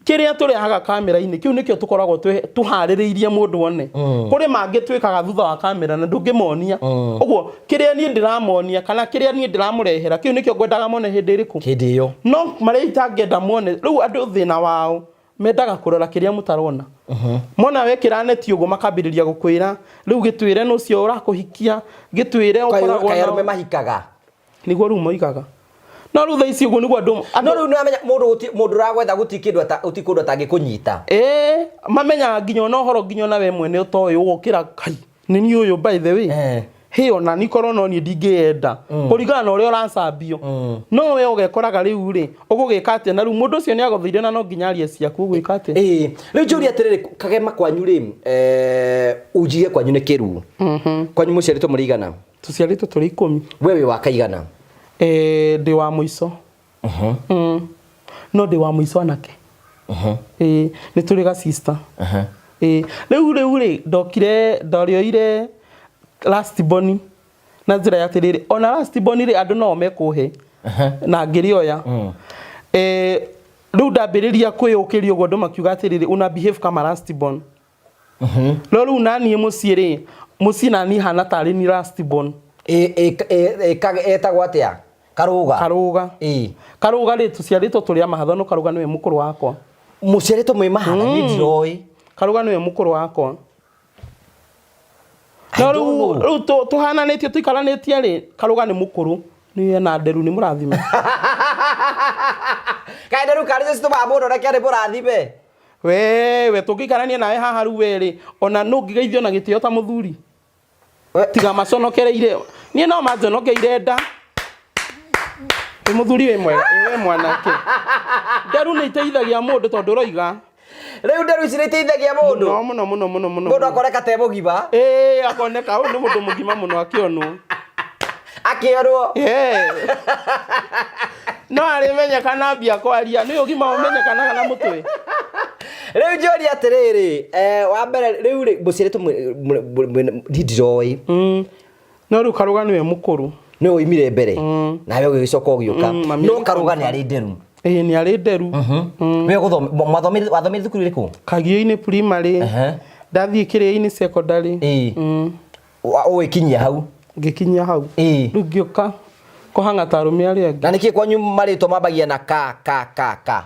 Kĩrĩa tũrehaga kamera-inĩ kĩu nĩkĩo tũkoragwo tũharĩrĩirie mũndũ one. Kũrĩ mangĩ twĩkaga thutha wa kamera na ndũngĩmonia. Ũguo kĩrĩa niĩ ndĩramonia kana kĩrĩa niĩ ndĩramũrehera kĩu nĩkĩo ngwendaga mone hĩndĩ ĩrĩkũ? Hĩndĩ ĩyo. No marĩa itangĩenda mone, rĩu andũ thĩna wao mendaga kũrora kĩrĩa mũtarona. Mona wekĩra neti ũguo makambĩrĩria gũkwĩra rĩu gĩtwĩre nũ ũcio ũrakũhikia, gĩtwĩre ũkoragwo Kaĩ nao. arũme mahikaga? Nĩguo rĩu moigaga. No rĩu thaa ici ũguo nĩguo andũ, No rĩu nĩwamenya mũndũ gũti, mũndũ ũragwetha gũtirĩ kĩndũ ata, gũtirĩ kũndũ atangĩkũnyita. Ĩĩ, mamenyaga nginya ona ũhoro nginya ona we mwene ũtoĩ ũgokĩra kai nĩ niĩ ũyũ by the way. Hĩ ona niĩ korwo no niĩ ndingĩyenda kũringana na ũrĩa ũracambio. No we ũgekoraga rĩu rĩ, ũgũgĩka atĩa na rĩu mũndũ ũcio nĩ agũthũire na no nginya arie ciaku ũgwĩka atĩa? Ĩĩ, rĩu njũrie atĩrĩrĩ, Kagema kwanyu rĩ, unjige kwanyu nĩ kĩruu. Kwanyu mũciarĩtwo mũrĩ aigana? Tũciarĩtwo tũrĩ ikũmi. We wĩ wa kaigana? Ndĩ wa mũico. No ndĩ wa mũico anake. Ĩĩ, nĩ tũrĩ ga sister. Ĩĩ, rĩu rĩu rĩ, ndokire, ndarĩoire last born na njĩra ya atĩrĩrĩ, ona last born rĩ, andũ no o mekũhe na ngĩrĩoya. Rĩu ndambĩrĩria kwĩyũkĩria ũguo andũ makiuga atĩrĩrĩ, una behave kama last born. No rĩu naniĩ mũciĩ rĩ, mũciĩ naniĩ hana tarĩ ni last born. Ĩtagwo atĩa? Karũga. Karũga. Karũga rĩ, tũciarĩtwo tũrĩ a mahatha no Karũga nĩwe mũkũrũ wakwa. Mũciarĩtwo mwĩ mahatha? Niĩ ndiroĩ. Karũga nĩwe mũkũrũ wakwa. No rĩu rĩu tũhananĩtie tũikaranĩtie rĩ, Karũga nĩ mũkũrũ. Nĩ ena nderu nĩ mũrathime. Kaĩ nderu karĩ citũmaga mũndũ oneke arĩ mũrathime? Wewe tũngĩikarania nawe haha rĩu werĩ ona no ngĩgeithio na gĩtĩo ta mũthuri. Tiga maconokereire niĩ no manjonokeire nda. Wĩ mũthuri wĩ mwega, ĩ we mwanake. Nderu nĩ iteithagia mũndũ tondũ ũroiga. Rĩu nderu ici nĩ iteithagia mũndũ. Mũno mũno mũno mũno mũno. Mũndũ akoneka te mũgima. Ĩĩ akoneka ũyũ nĩ mũndũ mũgima mũno akĩonwo. Akĩonwo. Ĩĩ. No arĩmenyekana ambia kwaria, nĩ ũgima ũmenyekanaga na mũtwe. Rĩu njũria atĩrĩrĩ, wa mbere rĩu rĩ mũciarĩtwo niĩ ndiroĩ. No rĩu Karũga nĩwe mũkũrũ. Nĩwe woimire mbere. Nawe ũgĩgĩcoka ũgĩũka. Mami No Karũga nĩ arĩ nderu. Ĩĩ nĩ arĩ nderu. We gũthoma mwathomire wathomire thukuru ĩrĩkũ? Kagio-inĩ primary. Ndathiĩ Kĩrĩa-inĩ secondary. Ĩĩ. Ũgĩkinyia hau. Ngĩkinyia hau. Ĩĩ. Rĩu ngĩũka kũhang'a ta arũme arĩa angĩ. Na nĩkĩ kwanyu marĩtwa mambagia na ka ka ka ka?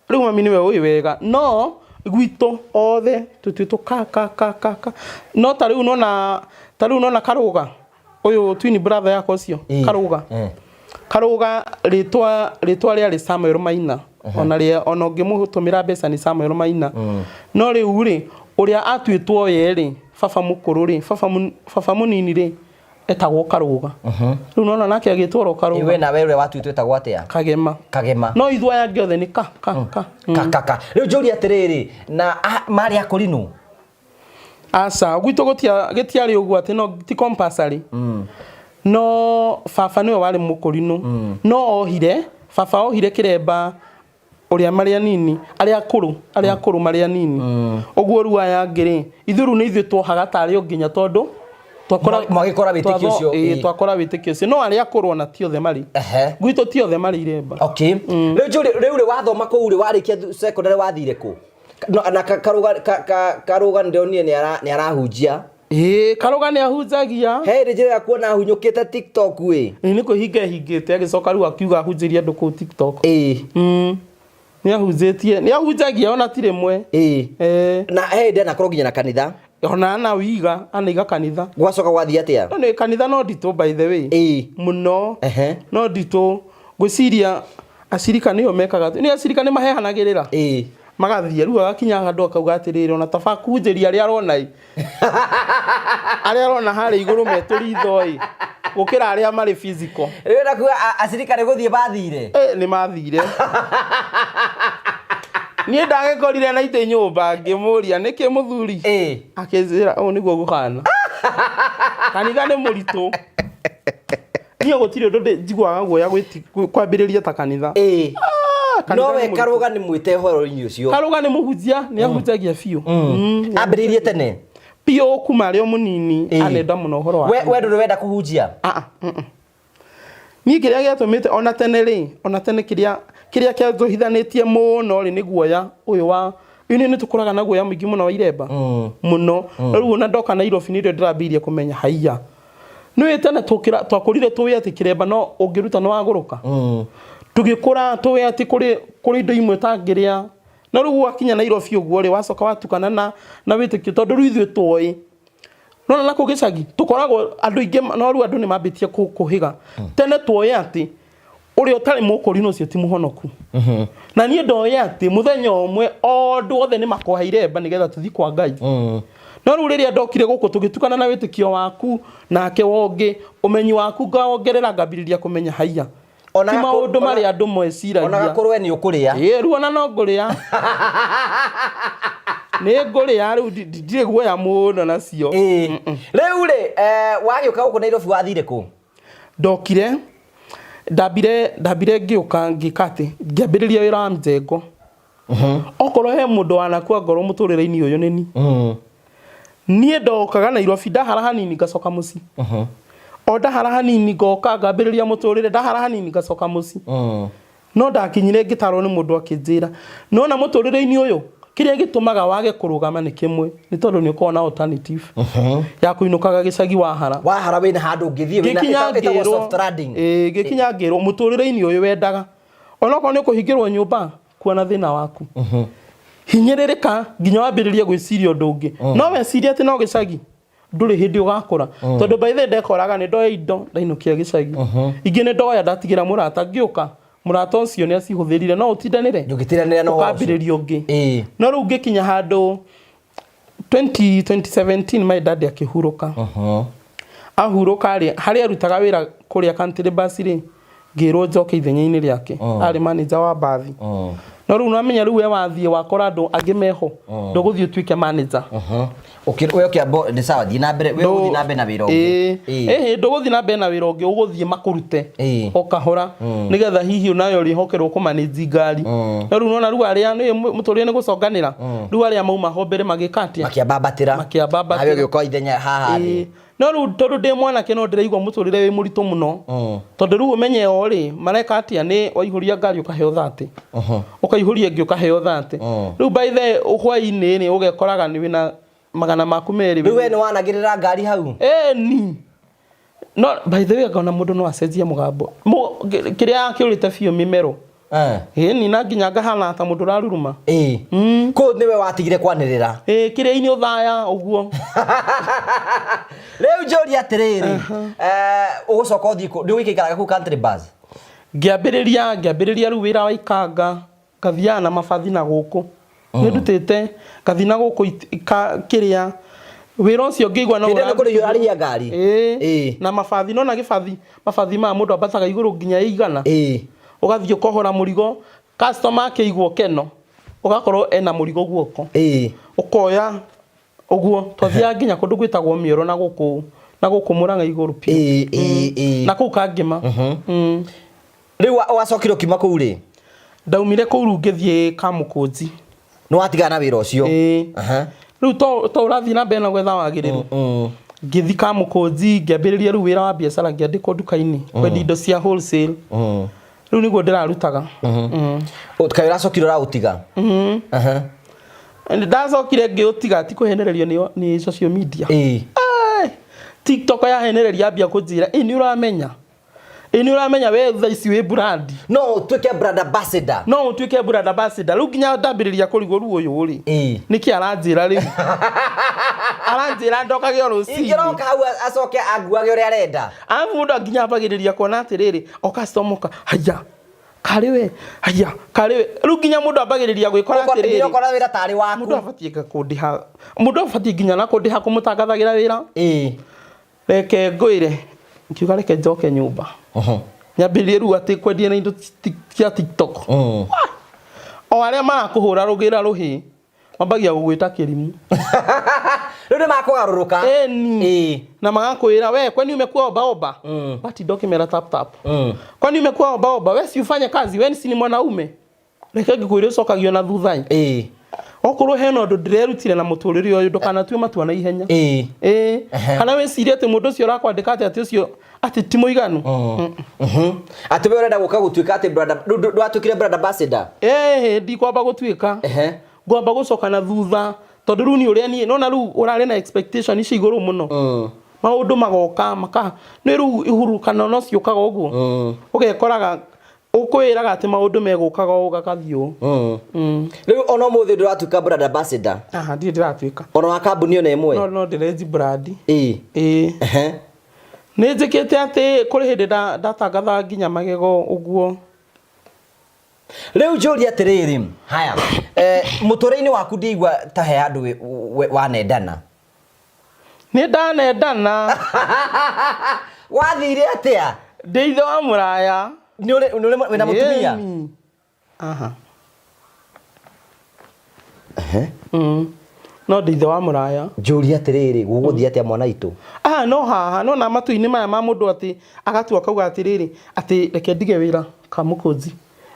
Rĩu mami nĩwe ũĩ wega no gwitũ othe tũtuĩtwo ka ka ka ka ka no ta rĩu nona ta rĩu nona Karũga ũyũ twin brother yakwa ũcio Karũga Karũga rĩtwa rĩtwa rĩarĩ Samuel Maina ona rĩa ona ũngĩmũtũmĩra mbeca nĩ Samuel Maina no rĩu rĩ ũrĩa atuĩtwo ye rĩ baba mũkũrũ rĩ baba mũnini rĩ etagwo Karũga rĩu nona nake agĩtwo oro Karũga. We nawe ũrĩa watuĩtwo etagwo atĩa? Kagema. Kagema. No ithuĩ aya angĩ othe nĩ ka ka ka. Ka ka ka. Rĩu njũrie atĩrĩrĩ, na marĩ akũrinũ? Aca, gwitũ gũtia gĩtiarĩ ũguo atĩ no ti compulsory. No baba nĩwe warĩ mũkũrinũ. No ohire, baba ohire kĩremba ũrĩa marĩ anini, arĩa akũrũ, arĩa akũrũ marĩ anini. Ũguo rĩu aya angĩ rĩ, ithuĩ rĩu nĩ ithuĩ twohaga tarĩ o nginya tondũ twakora Mwagĩkora wĩtĩkio ũcio, ĩĩ, twakora wĩtĩkio ũcio. No arĩa akũrũ ona ti othe marĩ. Gwitũ ti othe marĩ iremba. Okay. Rĩu njũrie, rĩu rĩ wathoma kũu rĩ warĩkia secondary wathire kũ? No, na Karũga Karũga nĩndĩronire nĩ arahunjia. Ĩĩ, Karũga nĩ ahunjagia. He hĩndĩ njĩra kuona ahunyũkĩte TikTok ĩ. Ĩĩ nĩ kwĩhinga ehingĩte agĩcoka rĩu akiuga ahunjĩrie andũ kũu TikTok. Ĩĩ. Nĩ ahunjĩtie, nĩ ahunjagia ona ti rĩmwe. Ĩĩ. Na he hĩndĩ anakorwo nginya na kanitha. Ona anawĩiga, anaiga kanitha. Gwacoka gwathiĩ atĩa? No nĩ kanitha no nditũ by the way. Ĩĩ. Mũno. No nditũ. Ngwĩciria acirika nĩo mekaga, nĩ acirika nĩ mahehanagĩrĩra. Ĩĩ. Magathiĩ rĩu agakinya handũ akauga atĩrĩrĩ ona taba kũhunjĩria arĩa arona ĩ. Arĩa arona harĩa igũrũ me tũritho ĩ gũkĩra arĩa marĩ physical. Rĩu na kuga acirika nĩ gũthiĩ mathire. Ĩ nĩ mathire. Niĩ ndagĩkorire na itĩ nyũmba ngĩmũria nĩkĩ mũthuri? Ĩ. Akĩnjĩra ũũ nĩguo gũhana. Kanitha nĩ mũritũ. Niĩ gũtirĩ ũndũ njiguaga guoya kwambĩrĩria ta kanitha. Ĩ. No we Karũga nĩ mwĩte ũhoro-inĩ ũcio. Karũga nĩ mũhunjia, nĩ ahunjagia biũ. Ambĩrĩirie tene? Biũ kuma arĩ o mũnini, anenda mũno ũhoro wa We ndũrĩ wenda kũhunjia? Niĩ kĩrĩa gĩatũmĩte ona tene rĩ, ona tene kĩrĩa kĩrĩa kĩanjohithanĩtie mũno rĩ nĩ guoya ũyũ wa ini nĩ tũkũraga na guoya mũingĩ mũno wa iremba mũno. Rĩu ona ndoka Nairobi nĩrĩo ndĩrambĩrĩirie kũmenya haiya. Nĩũĩ tene tũkĩra twakũrire tũĩ atĩ kĩremba no ũngĩruta nĩ wagũrũka. Tũgĩkũra tũĩ atĩ kũrĩ kũrĩ indo imwe ũtangĩrĩa. No rĩu wakinya Nairobi ũguo rĩ wacoka watukana na na wĩtĩkio tondũ rĩu ithuĩ twoĩ. Nĩwona nakũu gĩcagi tũkoragwo andũ aingĩ no rĩu andũ nĩ mambĩtie kũhĩga. Tene twoĩ atĩ ũrĩa ũtarĩ mũkũrinũ ũcio ti mũhonoku. Na niĩ ndoĩ atĩ mũthenya ũmwe andũ othe nĩ makoha iremba nĩgetha tũthiĩ kwa Ngai. No rĩu rĩrĩa ndokire gũkũ tũgĩtukana na wĩtĩkio waku nake wongĩ, ũmenyi waku ngawongerera ngambĩrĩria kũmenya haiya. Ona Ti maũndũ marĩa andũ meciragia. Ona gakorwo we nĩ ũkũrĩa. Ĩĩ rĩu ona no ngũrĩa. Nĩ ngũrĩa rĩu ndirĩ guoya mũno nacio. Ĩĩ. Rĩu rĩ, wagĩũka gũkũ Nairobi wathire kũ? Ndokire, ndambire ndambire ngĩũka ngĩka atĩ, ngĩambĩrĩria wĩra wa mjengo. Okorwo he mũndũ wanakua ngoro mũtũrĩre-inĩ ũyũ nĩ niĩ. Niĩ ndokaga Nairobi ndahara hanini ngacoka mũciĩ. O ndahara hanini ngoka ngambĩrĩria mũtũrĩre, ndahara hanini ngacoka mũciĩ. No ndakinyire ngĩtarwo nĩ mũndũ akĩnjĩra, nĩwona mũtũrĩre-inĩ ũyũ, kĩrĩa gĩtũmaga wage kũrũgama nĩ kĩmwe, nĩ tondũ nĩ ũkoragwo na alternative ya kũinũkaga gĩcagi wahara. Wahara wĩna handũ ũngĩthiĩ wĩna Ngĩkinya ĩtagwo ngĩrwo, soft landing. ĩĩ, ngĩkinya ngĩrwo mũtũrĩre-inĩ ũyũ wendaga onokorwo nĩ ũkũhingĩrwo nyũmba, kua na thĩna waku. Hinyĩrĩrĩka nginya wambĩrĩrie gwĩciria ũndũ ũngĩ. No wecirie atĩ no gĩcagi, ndũrĩ hĩndĩ ũgakũra. Tondũ by the way ndekoraga nĩ ndoya indo ndainũkia gĩcagi. Ingĩ nĩ ndoya ndatigĩra mũrata ngĩũka. Mũrata ũcio nĩ acihũthĩrire, no ũtindanĩre. Ndũngĩtindanĩra na ũhoro ũcio. Ũkambĩrĩria ũngĩ. Ĩĩ. No rĩu ngĩkinya handũ 20 2017, my dad akĩhurũka. Ahurũka rĩ, harĩa arutaga wĩra kũrĩa Country Bus rĩ, ngĩrwo njoke ithenya-inĩ rĩake. Arĩ manager wa bathi. No rĩu namenya rĩu we wathiĩ wakora andũ angĩ meho, ndũgũthiĩ ũtuĩke manager. We ũkĩamba nĩ sawa, thiĩ na mbere, we ũgũthiĩ na mbere na wĩra ũngĩ. Ĩĩ, ĩhĩ, ndũgũthiĩ na mbere na wĩra ũngĩ, ũgũthiĩ makũrute o kahora, nĩgetha hihi onawe ũrĩhokerwo kũmanĩnji ngari. No rĩu nona rĩu arĩa nĩ mũtũrĩre nĩ gũconganĩra, rĩu arĩa mauma ho mbere magĩka atĩa? Makĩambambatĩra. Makĩambambatĩra. Nawe ũgĩũka ithenya haha thĩ. Ĩĩ. No rĩu tondũ ndĩ mwanake no ndĩraigua mũtũrĩre wĩ mũritũ mũno, tondũ rĩu ũmenye o rĩ mareka atĩa, nĩ waihũria ngari ũkaheo 30, ũkaihũria ĩngĩ ũkaheo 30. Rĩu by the hwainĩ rĩ, ũgekoraga nĩ wĩna magana maku merĩ. Rĩu we nĩ wanagĩrĩra ngari hau? Ĩni, no by the way, ngona mũndũ no acenjie mũgambo. Kĩrĩa akĩũrĩte biũ mĩmero. Ĩni, na nginya ngahana ta mũndũ ũraruruma. Ĩĩ, kũu nĩwe watigire kwanĩrĩra? Ĩĩ, kĩrĩa-inĩ ũthaya ũguo. Rĩu njũria atĩrĩrĩ, ũgũcoka ũthiĩ kũ? Nĩ ũgĩikaraga kũu Country Bus? Ngĩambĩrĩria rĩu wĩra wa ikanga, ngathiaga na mabathi na gũkũ nĩ ndutĩte, ngathiĩ na gũkũ kĩrĩa wĩra ũcio ngĩigua no Hĩndĩ ĩyo nĩ kũrĩhia ũrarĩhia ngari? Ĩĩ. Ĩĩ. Na mabathi, nona gĩbathi, mabathi maya mũndũ ambataga igũrũ nginya 100. Ũgathiĩ ũkohora mũrigo, customer akĩigua keno ũgakorwo ena mũrigo guoko. Ũkoya ũguo, twathiaga nginya kũndũ gwĩtagwo Mĩoro na gũkũ Mũrang'a igũrũ biũ. Ĩĩ, ĩĩ, ĩĩ. Na kũu Kangĩma. Rĩu wacokire ũkiuma kũu rĩ? Ndaumire kũu rĩu ngĩthiĩ Kamũkũnji. Nĩ watigana na wĩra ũcio? Ĩĩ. Rĩu to ũrathiĩ na mbere na gwetha wagĩrĩru, ngĩthi Kamũkũnji, ngĩambĩrĩria rĩu wĩra wa biacara, ngĩandĩkwo nduka-inĩ kwendia indo cia wholesale. Rĩu nĩguo ndĩrarutaga. Kaĩ ũracokire ũraũtiga? Ndacokire ngĩũtiga, ti kũhenererio nĩ social media. Ĩĩ. Ai, TikTok yahenereria, ambia kũnjĩra, ĩ nĩ ũramenya, ĩ nĩ ũramenya we thaa ici wĩ brand. No ũtuĩke brand ambassador. No ũtuĩke brand ambassador. Rĩu nginya ndambĩrĩria kũrigwo rĩu ũyũ rĩ, nĩkĩ aranjĩra rĩu, aranjĩra ndokage o rũcinĩ. Ingĩroka hau acoke anguage ũrĩa arenda. Arabu mũndũ nginya ambagĩrĩria kuona atĩrĩrĩ, o customer oka, haya karĩ we, haya karĩ we, rĩu nginya mũndũ ambagĩrĩria gwĩkora Nginya atĩrĩrĩ, ũkona wĩra tarĩ waku. Mũndũ abatiĩ kũndĩha, mũndũ abatiĩ nginya na kũndĩha kũmũtangathagĩra wĩra. Reke ngwĩre, ngiuga reke njoke nyũmba, nyambĩrĩrie rĩu atĩ kwendia na indo cia TikTok. Ah! O arĩa marakũhũra rũgĩra rũhĩ mambagia gũgwĩta kĩrimũ. Rĩu nĩ makũgarũrũka. Ĩni. Na magakwĩra, we kwani umekuwa omba omba? Watinda ũkĩmera tap tap. Kwani umekuwa omba omba? We si ufanye kazi, we si ni mwanaume? Reke ngĩkwĩre, ũcokagio na thutha. Okorwo hena ũndũ ndĩrerutire na mũtũrĩre ũyũ, ndũkanatue matua na ihenya. Ĩĩ, kana wĩcirie atĩ mũndũ ũcio ũrakwandĩka atĩ ũcio atĩ ti mũiganu. Atĩ we ũrenda gũka gũtuĩka atĩ brand, rĩu ndwatuĩkire brand ambassador? Ĩĩ, ndikwamba gũtuĩka. Ngwamba gũcoka na thutha, tondũ rĩu nĩ ũrĩa niĩ nona rĩu ũrarĩ na expectation ici igũrũ mũno. Maũndũ magoka maka nĩ rĩu ihurukano no ciũkaga ũguo, ũgekoraga ũkwĩraga atĩ maũndũ megũkaga ũũ gagathiĩ ũũ. Rĩu ona ũmũthĩ ndũratuĩka brand ambassador? Aha, ndirĩ ndĩratuĩka. Ona wa kambuni ona ĩmwe? No no ndĩrenji brand. Ĩĩ. Nĩ njĩkĩte atĩ kũrĩ hĩndĩ ndatangatha nginya magego ũguo. Rĩu njũrie atĩrĩrĩ, haya, mũtũrĩre-inĩ waku ndiigua ta he handũ wanendana. Nĩ ndanendana. Wathire atĩa? Ndĩ ithe wa mũraya. Nĩ ũrĩ wĩna mũtumia? Ĩni. Aha. No ndĩ ithe wa mũraya. Njũrie atĩrĩrĩ, gũgũthiĩ atĩa mwana itũ? Ah, no haha no na matua-inĩ maya ma mũndũ atĩ agatua akauga atĩrĩrĩ, atĩ reke ndige wĩra Kamũkũnji,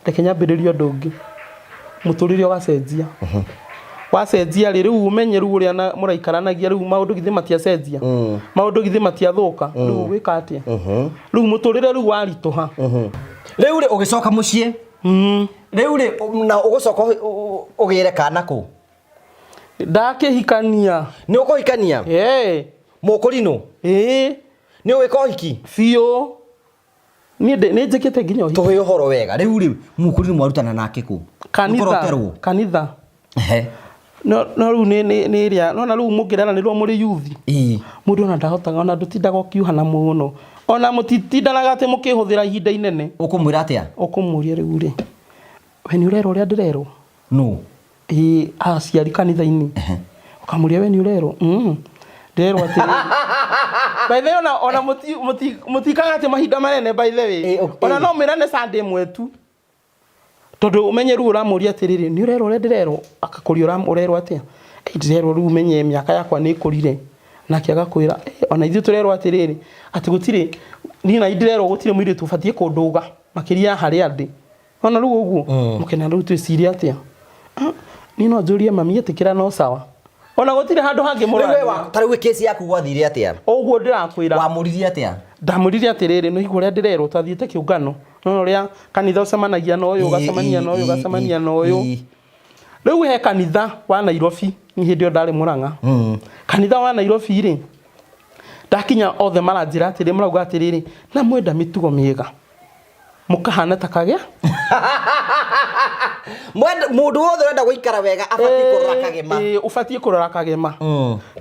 reke nyambĩrĩrie ũndũ ũngĩ, mũtũrĩre ũgacenjia. Wacenjia rĩ, rĩu ũmenye rĩu ũrĩa mũraikaranagia, rĩu maũndũ githĩ matiacenjia, maũndũ githĩ matiathũka, rĩu ũgwĩka atĩa? Rĩu mũtũrĩre rĩu waritũha. Rĩu rĩ, ũgĩcoka mũciĩ, rĩu rĩ, na ũgũcoka ũgĩre kana kũ? Ndakĩhikania. Nĩ ũkũhikania? Ĩĩ. Mũkũrinũ? Ĩĩ. Nĩ ũgwĩka ũhiki? Biũ. Niĩ nĩ njĩkĩte nginya ũhiki. Tũhe ũhoro wega. Rĩu rĩ, mũkũrinũ mwarutana nake kũ? Kanitha. Nĩkũroterwo? Kanitha. No no rĩu nĩ ĩrĩa nona rĩu mũngĩreranĩrwo mũrĩ yuthi, mũndũ ona ndahotaga, ona ndũtindaga ũkiuhana mũno. Ona mũtitindanaga atĩ mũkĩhũthĩra ihinda inene. Ũkũmwĩra atĩa? Ũkũmũria rĩu rĩ, we nĩ ũrerwo ũrĩa ndĩrerwo? Nũ? Ĩĩ, aciari kanitha-inĩ. Ũkamũria we nĩ ũrerwo? Ndĩrerwo atĩrĩrĩ. By the way, ona mũtikaga atĩ mahinda manene by the way. Ona no mwĩrane Sunday ĩmwe tu. Tondũ ũmenye rĩu ũramũria atĩrĩrĩ, nĩ ũrerwo ũrĩa ndĩrerwo? Akakũria ũrerwo atĩa? Ndĩrerwo rĩu ũmenye mĩaka yakwa nĩ ĩkũrire. Nake agakwĩra, ona ithuĩ tũrerwo atĩrĩrĩ, atĩ gũtirĩ, niĩ na ndĩrerwo gũtirĩ mũirĩtu ũbatiĩ kũndũga makĩria ya harĩa ndĩ. Ona rĩu ũguo, mũkena rĩu twĩcirie atĩa? Niĩ no njũrie mami etĩkĩra no sawa. Ona gũtirĩ handũ hangĩ Rĩu we mũraria. ta rĩu kesi yaku gwathire atĩa? Ũguo ndĩrakwĩra. Wamũririe atĩa? Ndamũririe atĩrĩrĩ, nĩ ũraigua ũrĩa ndĩrerwo twathiĩte kĩũngano. No ũrĩa kanitha ũcemanagia na ũyũ, ũgacemania na ũyũ, ũgacemania na ũyũ. Rĩu he kanitha wa Nairobi, niĩ hĩndĩ ĩyo ndarĩ Mũrang'a. Kanitha wa Nairobi rĩ, ndakinya othe maranjĩra atĩrĩ, marauga atĩrĩrĩ, na mwenda mĩtugo mĩega, mũkahana ta kagĩa. Mũndũ wothe ũrenda gũikara wega abatiĩ kũrora kagema. Ũbatiĩ kũrora kagema.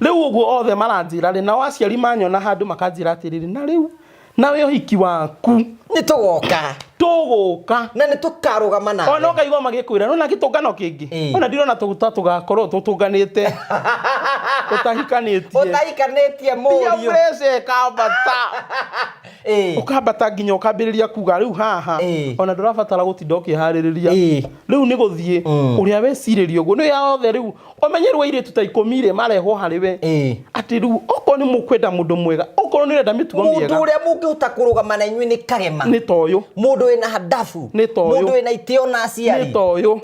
Rĩu ũguo othe maranjĩra rĩ, nao aciari manyona handũ makanjĩra atĩrĩrĩ, na rĩu nawe ũhiki waku nĩ tũgoka, tũgũka na nĩ tũkarũgama nawe. Ona ũkaigua magĩkwĩra nona gĩtũngano kĩngĩ, ona ndirona ta tũgakorwo tũtũnganĩte ũtahikanĩtie, ũtahikanĩtie mũriũ, pressure ĩkambata. Ũkambata nginya ũkambĩrĩria kuga rĩu haha ona ndũrabatara gũtinda ũkĩharĩrĩria, rĩu nĩ gũthiĩ ũrĩa wecirĩria ũguo nĩ othe. Rĩu ũmenye rĩu airĩtu ta 10 rĩ marehwo harĩ we, atĩ rĩu okorwo nĩ mũkwenda mũndũ mwega, okorwo nĩ ũrenda mĩtugo mũndũ mĩega, ũrĩa mũngĩhota kũrũgama na inyuĩ nĩ kagema, nĩ ta ũyũ, mũndũ wĩna handabu, nĩ ta ũyũ, mũndũ wĩna itĩo na aciari, nĩ ta ũyũ.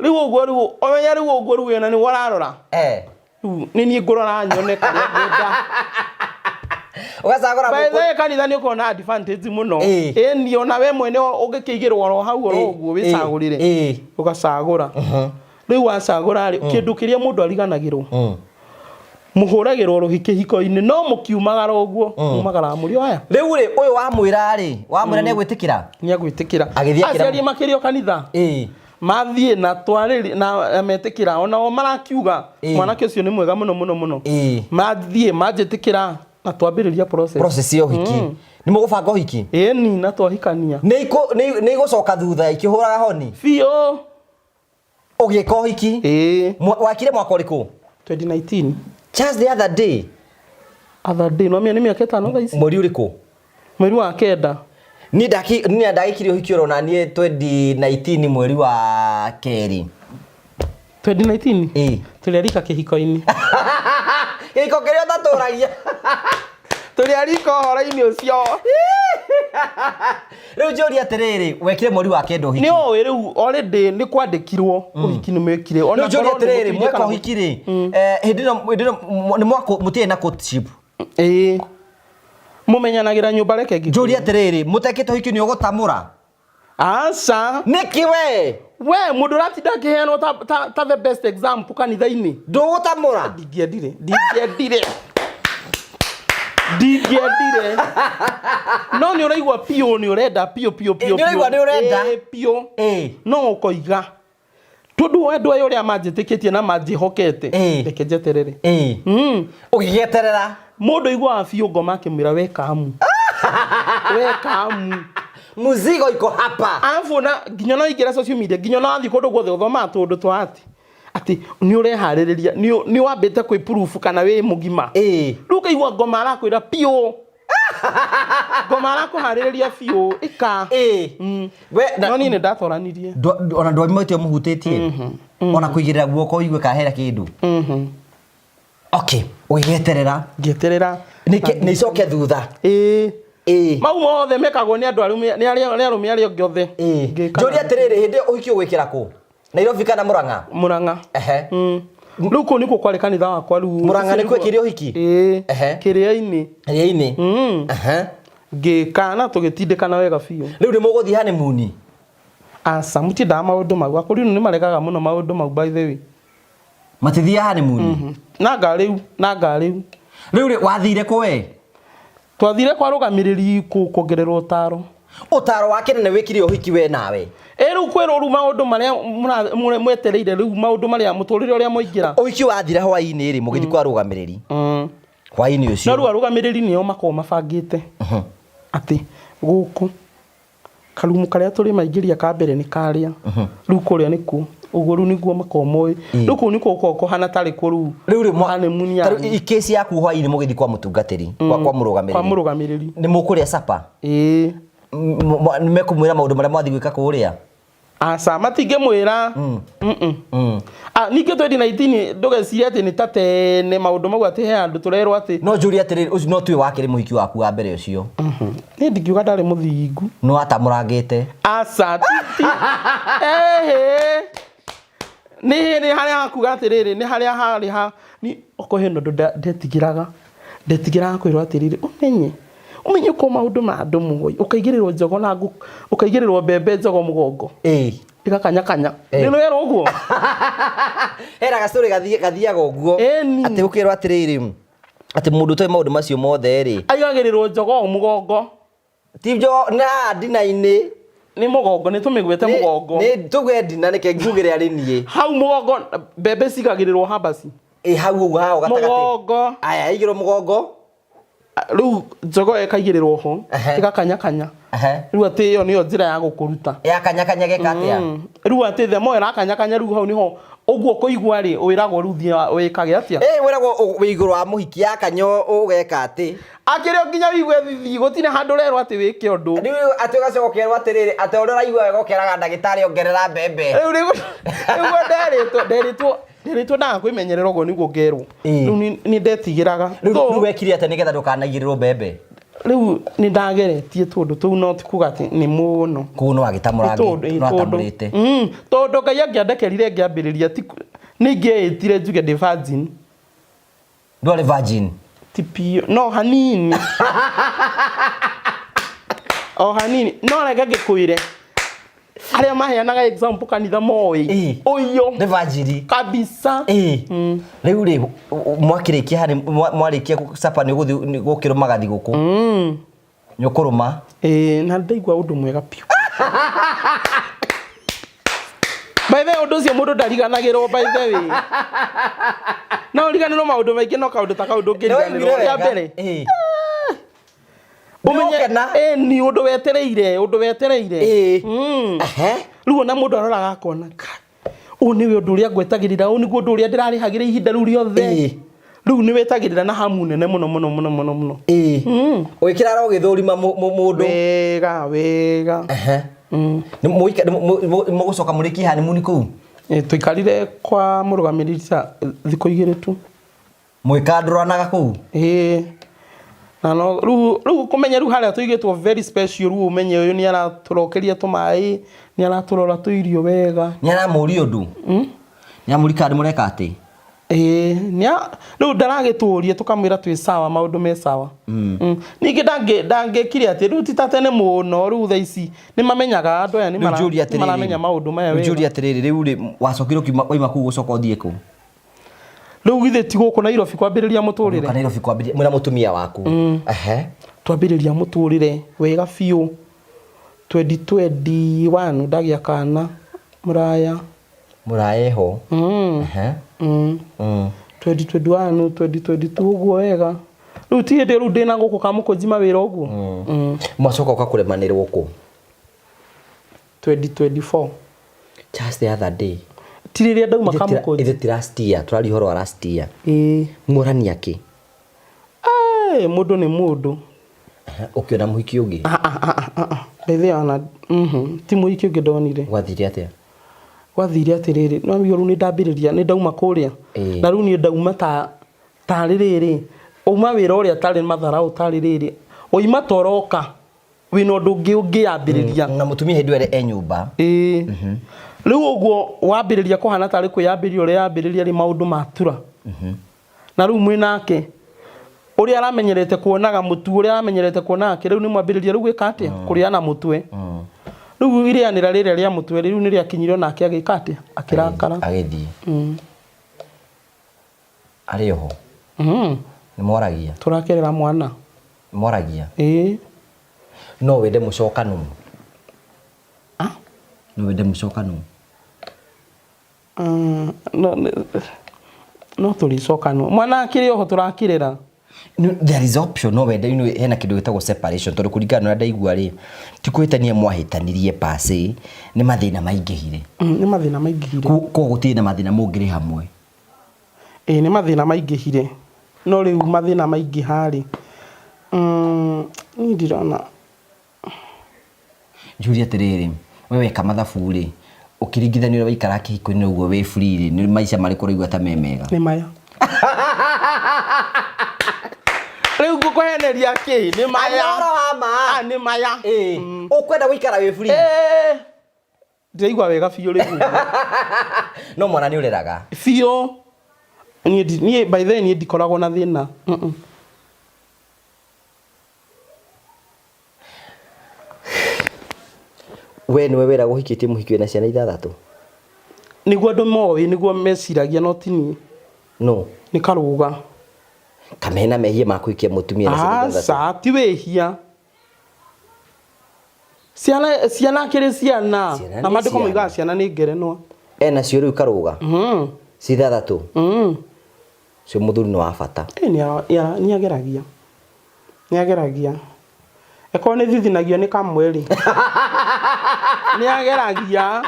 Rĩu ũguo rĩu ũmenye rĩu ũguo rĩu wĩna nĩwe ũrarora. Rĩu nĩ niĩ ngũrora nyone karĩa ngwenda. Ũgacagũra. By the way, kanitha nĩ ũkoragwo na advantage mũno. Ĩni ona we mwene ũngĩkĩigĩrwo oro hau oro ũguo wĩcagũrĩre, ũgacagũra. Rĩu wacagũra rĩ, kĩndũ kĩrĩa mũndũ ariganagĩrwo, mũhũragĩrwo rũhĩ kĩhiko-inĩ, no mũkiumagara ũguo mumagaraga mũrĩ o aya. Rĩu rĩ, ũyũ wamwĩra rĩ, wamwĩra nĩ egwĩtĩkĩra? Nĩ agwĩtĩkĩra. Agĩthiĩ akĩra- Aciari makĩrio kanitha mathiĩ na twarĩri na metĩkĩra, onao marakiuga mwanake ũcio nĩ mwega mũno mũno mũno. Mathiĩ manjĩtĩkĩra na twambĩrĩria process. Process ya ũhiki, nĩ mũgũbanga ũhiki? Ĩni, na twahikania. Nĩ igũcoka thutha ikĩhũraga honi? Biũ. Ũgĩka ũhiki? Ĩĩ. Wakire mwaka ũrĩkũ? 2019. Just the other day. Other day, no nĩ mĩaka 5 thaa ici. Mweri ũrĩkũ? Mweri wa 9. Niĩ ndagĩkire ũhiki oro na niĩ 2019 mweri wa 2. 2019? Ĩĩ. Tũrĩ arika kĩhiko-inĩ. Kĩhiko kĩrĩa ũtatũragia. Tũrĩ arika ũhoro-inĩ ũcio. Rĩu njũrie atĩrĩrĩ, wekire mweri wa 9 ũhiki? Nĩ ũĩ rĩu already nĩ kwandĩkirwo ũhiki nĩ mwĩkire. Rĩu njũrie atĩrĩrĩ, mweka ũhiki rĩ, hĩndĩ ĩno nĩ mwako mũtirĩ na courtship? Ĩĩ. Mũmenyanagĩra nyũmba, reke ngĩkwĩre. Njũrie atĩrĩrĩ, mũtekĩte ũhiki nĩ ũgũtamũra? Aca. Nĩkĩ we? We mũndũ ũratinda akĩheanwo ta the best example kanitha-inĩ. Ndũgũtamũra? Ndingĩendire. Ndingĩendire. Ndingĩendire. No nĩ ũraigua biũ nĩ ũrenda biũ biũ biũ. Nĩ ũraigua nĩ ũrenda. Ĩĩ, biũ. No ũkoiga tondũ andũ aya ũrĩa manjĩtĩkĩtie na manjĩhokete, reke njeterere. Ũgĩgĩeterera. Mũndũ aiguaga biũ ngoma akĩmwĩra we kamu. We kamu. Mzigo iko hapa. Alafu na nginya no ingĩra social media, nginya no wathiĩ kũndũ guothe ũthomaga tũũndũ twa atĩ nĩ ũreharĩrĩria, nĩ wambĩte kwĩ proof kana wĩ mũgima. Rĩu ũkaigua ngoma arakwĩra biũ. Ngoma arakũharĩrĩria biũ ĩka. We, na- No niĩ nĩ ndatoranirie. Ona ndwamwĩte ũmũhutĩtie? Ona kũigĩrĩra guoko ũigue kahera kĩndũ? Okay, ũgĩgĩeterera. Ngĩeterera. Nĩ icoke thutha. Ĩĩ. Mau mothe mekagwo nĩ andũ arũme, nĩ arũme arĩa angĩ othe. Ngĩka. Njũrie atĩrĩrĩ, hĩndĩ ĩyo ũhiki ũgwĩkĩra kũ? Nairobi kana Murang'a? Murang'a. Rĩu kũu nĩkuo kwarĩ kanitha wakwa rĩu. Murang'a nĩkuo ekĩire ũhiki? Ĩĩ. Kĩrĩa-inĩ. Kĩrĩa-inĩ. Ngĩka na tũgĩtindĩkana wega biũ. Rĩu nĩ mũgũthiĩ honeymoon? Aca, mũtiendaga maũndũ mau. Akũrinũ nĩ maregaga mũno maũndũ mau, by the way. Matithiaga honeymoon? Nanga rĩu, nanga rĩu. Rĩu rĩ, wathire kũ we? Twathire kwa rũgamĩrĩri kuongererwo ũtaro. Ũtaro wa kĩnene wĩkire ũhiki we nawe? Ĩ rĩu kwĩrwo rĩu maũndũ marĩa mwetereire rĩu, maũndũ marĩa mũtũrĩre ũrĩa mwaingĩra. Ũhiki wathira hwaĩ-inĩ rĩ, mũgĩthiĩ kwa rũgamĩrĩri. Hwaĩ-inĩ No ũcio. rĩu arũgamĩrĩri nĩo makoragwo mabangĩte atĩ gũkũ karumu karĩa tũrĩmaingĩria ka mbere nĩ karĩa, rĩu kũrĩa nĩkuo ũguo, rĩu nĩguo makoragwo moĩ, rĩu kũu nĩkuo gũkoragwo kũhana tarĩ kuo rĩu. Rĩu rĩ honeymoon ta rĩu yanyu. Kesi yaku hwaĩ-inĩ mũgĩthiĩ kwa mũtungatĩri, kwa mũrũgamĩrĩri. Kwa mũrũgamĩrĩri. Nĩ mũkũrĩa sapa? Ĩĩ. Nĩ mekũmwĩra maũndũ marĩa mwathiĩ gwĩka kũrĩa? Aca, matingĩmwĩra. Ah, ningĩ 2019 ndũgecirie atĩ nĩ ta tene maũndũ mau, atĩ he handũ tũrerwo atĩ No njũrie atĩrĩrĩ, ũcio no tuĩ wakĩrĩ mũhiki waku wa mbere ũcio? Niĩ ndingiuga ndarĩ mũthingu. Nĩ watamũrangĩte? Aca, ti ehe, nĩ harĩa hakuga atĩrĩrĩ, nĩ harĩa harĩ ha ni okorwo hena ũndũ ndetigĩraga kwĩrwo atĩrĩrĩ, ũmenye ko maũndũ ma andũ moĩ, ũkaigĩrĩrwo njogo na ngũ, ũkaigĩrĩrwo mbembe njogo mũgongo, ĩgakanyakanya. Nĩ rwerwo ũguo. Hena gacũrĩ gathiaga ũguo. Ĩni. Atĩ ũkerwo atĩrĩrĩ, atĩ mũndũ ũtoĩ maũndũ macio mothe rĩ, aigagĩrĩrwo njogo o mũgongo. Ti njo na ndina-inĩ. Nĩ mũgongo, nĩ tũmĩgwĩte mũgongo. Nĩ tuge ndina, nĩke ngugĩre arĩ niĩ. Hau mũgongo mbembe cigagĩrĩrwo hambaci. Ĩ, hau ũguo, hau gatagatĩ. Mũgongo. Aya, ĩigĩrwo mũgongo. Rĩu njogo ĩkaigĩrĩrwo ho, ĩgakanyakanya. Rĩu atĩ ĩyo nĩyo njĩra ya gũkũruta. Yakanyakanya geka atĩa? Rĩu atĩ the more ĩrakanyakanya, rĩu hau nĩho ũguo kũigua rĩ, wĩragwo rĩu thiĩ wĩkage atĩa. Ĩ, wĩragwo wĩ igũrũ wa mũhiki, yakanya ũgeka atĩ? Akĩrĩ o nginya wĩigue thithi, gũtirĩ handũ ũrerwo atĩ wĩke ũndũ. Rĩu atĩ ũgacoka ũkerwo atĩrĩrĩ, atĩ ũrĩa ũraigua wega ũkeraga ndagĩtarĩ ongerera mbembe. Rĩu nĩguo nderĩtwo ndaga kwĩmenyerera, ũguo nĩguo ngerwo. Rĩu nĩ ndetigĩraga. Rĩu rĩu wekire atĩa nĩgetha ndũkanaigĩrĩrwo mbembe? Rĩu nĩ ndageretie tũndũ tũu, no ti kuga atĩ nĩ mũno. Kũu no agĩtamũrangĩ? Tondũ No atamũrĩte? Tondũ Ngai angĩandekerire ngĩambĩrĩria, ti nĩ ingĩĩtire njuge ndĩ virgin. Ndwarĩ virgin? Ti biũ, no hanini, o hanini. No reke ngĩkwĩre, arĩa maheanaga example kanitha moĩ ũyũ nĩ virgin. Kabisa. Rĩu rĩ, mwakĩrĩkia harĩ mwarĩkia sapa, nĩ ũgũthiĩ gũkĩrũmaga thigũkũ, nĩ ũkũrũma? Ĩĩ, na ndaigua ũndũ mwega biũ. By the way, ũndũ ũcio mũndũ ndariganagĩrwo. By the way, no ũriganĩrwo maũndũ maingĩ, no kaũndũ ta kau ndũngĩriganĩrwo. Rĩa mbere ũmenye Nĩũkena. Ĩ, ni ũndũ wetereire, ũndũ wetereire. Rĩu ona mũndũ aroraga akona, "Kai, ũyũ nĩwe ũndũ ũrĩa ngwetagĩrĩra, ũyũ nĩguo ũndũ ũrĩa ndĩrarĩhagĩra ihinda rĩu rĩothe." Rĩu nĩ wetagĩrĩra na hamu nene mũno mũno mũno mũno mũno. Ũgĩkĩrara ũgĩthũrima mũndũ. Wega wega. Nĩ mũgũcoka mũrĩkie honeymoon kũu? Ĩ, tũikarire kwa mũrũgamĩrĩri ta thikũ 2 tu. Mũgĩkandũranaga kũu? Ĩĩ, na no rĩu kũmenya rĩu harĩa tũigĩtwo very special, rĩu ũmenye ũyũ nĩ aratũrokeria tũmaĩ, nĩ aratũrora tũirio wega. Nĩ aramũria ũndũ? Nĩ aramũria kana mũreka atĩ? Ĩĩ, rĩu ndaragĩtũria, tũkamwĩra twĩ sawa, maũndũ me sawa. Ningĩ ndangĩkire atĩ rĩu ti ta tene mũno, rĩu thaa ici nĩ mamenyaga andũ aya nĩ Rĩu njũrie nĩ maramenya atĩrĩrĩ, maũndũ maya rĩu wega. Njũrie atĩrĩrĩ, rĩu rĩ, wacokire ũkiuma, waima kũu gũcoka ũthiĩ kũ? Rĩu githĩ ti gũkũ Nairobi kwambĩrĩria mũtũrĩre? Ũka Nairobi kwambĩrĩria mwĩna mũtumia waku. Twambĩrĩria mũtũrĩre wega biũ. 2021 ndagĩa kana mũraya. Mũraya eho. 2021, 2022 ũguo wega. Rĩu ti hĩndĩ rĩu ndĩna gũkũ kamũkũnji mawĩra ũguo. Mwacoka ũka kũremanĩrwo kũ? 2024. Just the other day. Ti rĩrĩa ndauma kamũkũnji. Ithe ti last year, tũraria ũhoro wa last year. Ĩĩ. Mũrania kĩ? Ĩ, mũndũ nĩ mũndũ. Ũkĩona mũhiki ũngĩ? Ah, ah, ah, ah, ah. By the way, ona ti mũhiki ũngĩ ndonire. Gwathire atĩa? Gwathire atĩrĩrĩ, no rĩu nĩ ndambĩrĩria, nĩ ndauma kũrĩa. Na rĩu niĩ ndauma ta tarĩ rĩrĩ, uma wĩra ũrĩa tarĩ matharaũ, tarĩ rĩrĩ, ũima ta ũroka wĩna ũndũ ũngĩ ũngĩambĩrĩria. Na mũtumia hĩndĩ ĩyo e nyũmba. Ĩĩ, rĩu ũguo wambĩrĩria kũhana tarĩ kwĩyambĩrĩria ũreyambĩrĩria rĩ, maũndũ matura na rĩu mwĩnake ũrĩa aramenyerete kuonaga mũtu, ũrĩa aramenyerete kuonaga kĩ, rĩu nĩ mwambĩrĩria rĩu gwĩka atĩa, kũrĩana mũtwe. Rĩu irĩanĩra rĩrĩa rĩa mũtwe rĩu nĩ rĩakinyire, onake agĩka atĩa, akĩrakara. Agĩthiĩ. Arĩ oho? Nĩ mwaragia? Tũrakerera mwana. Nĩ mwaragia? Ĩĩ. No wende mũcokano? Ah? No wende mũcokano? No, no tũrĩcokanwo, mwana akĩrĩ oho, tũrakĩrera. No, there is option no wende hena kindu gitagwo separation tondu kuringana na ndaigua ri ti kuhitania mwahitanirie pase ni mathina maingihire. Nĩ mathĩna maingĩhire. Ko gutire na mathina mungiri hamwe. Ĩĩ nĩ mathĩna maingĩhire, no rĩu mathĩna maingĩha rĩ, niĩ ndirona. Njũrie atĩrĩrĩ, we weka mathabu rĩ, ũkĩringithania ũrĩa waikara kĩhiko-inĩ ũguo wĩ free rĩ, nĩ maica marĩkũ ũraigua ta me mega? Nĩ maya. Rĩu ngũkũheneria kĩ? Nĩ maya. Ũhoro wa ma. Ah, nĩ maya. Ĩĩ. Ũkwenda gũikara wĩ free? Ĩĩ. Ndĩraigua wega biũ rĩu. No mwana nĩ ũreraga. Biũ. Niĩ by the way niĩ ndikoragwo na thĩna. We nĩwe wĩra ũhikĩtie mũhiki wĩna ciana ithathatũ? Nĩguo andũ moĩ, nĩguo meciragia, no ti niĩ. No. Nĩ Karũga. Kamena mehia ma kũhikia mũtumia na ciana ithathatũ? Aca, ti wĩhia. Ciana, ciana akĩrĩ ciana. Ciana Na nĩ maandĩko ciana. moigaga ciana nĩ ngerenwa. Ena cio rĩu Karũga? Ci ithathatũ? Cio mũthuri nĩ wa bata. Ĩ, nĩ ageragia. Nĩ ageragia. Ĩkorwo nĩ thithinagio nĩ kamwe rĩ. Nĩ ageragia.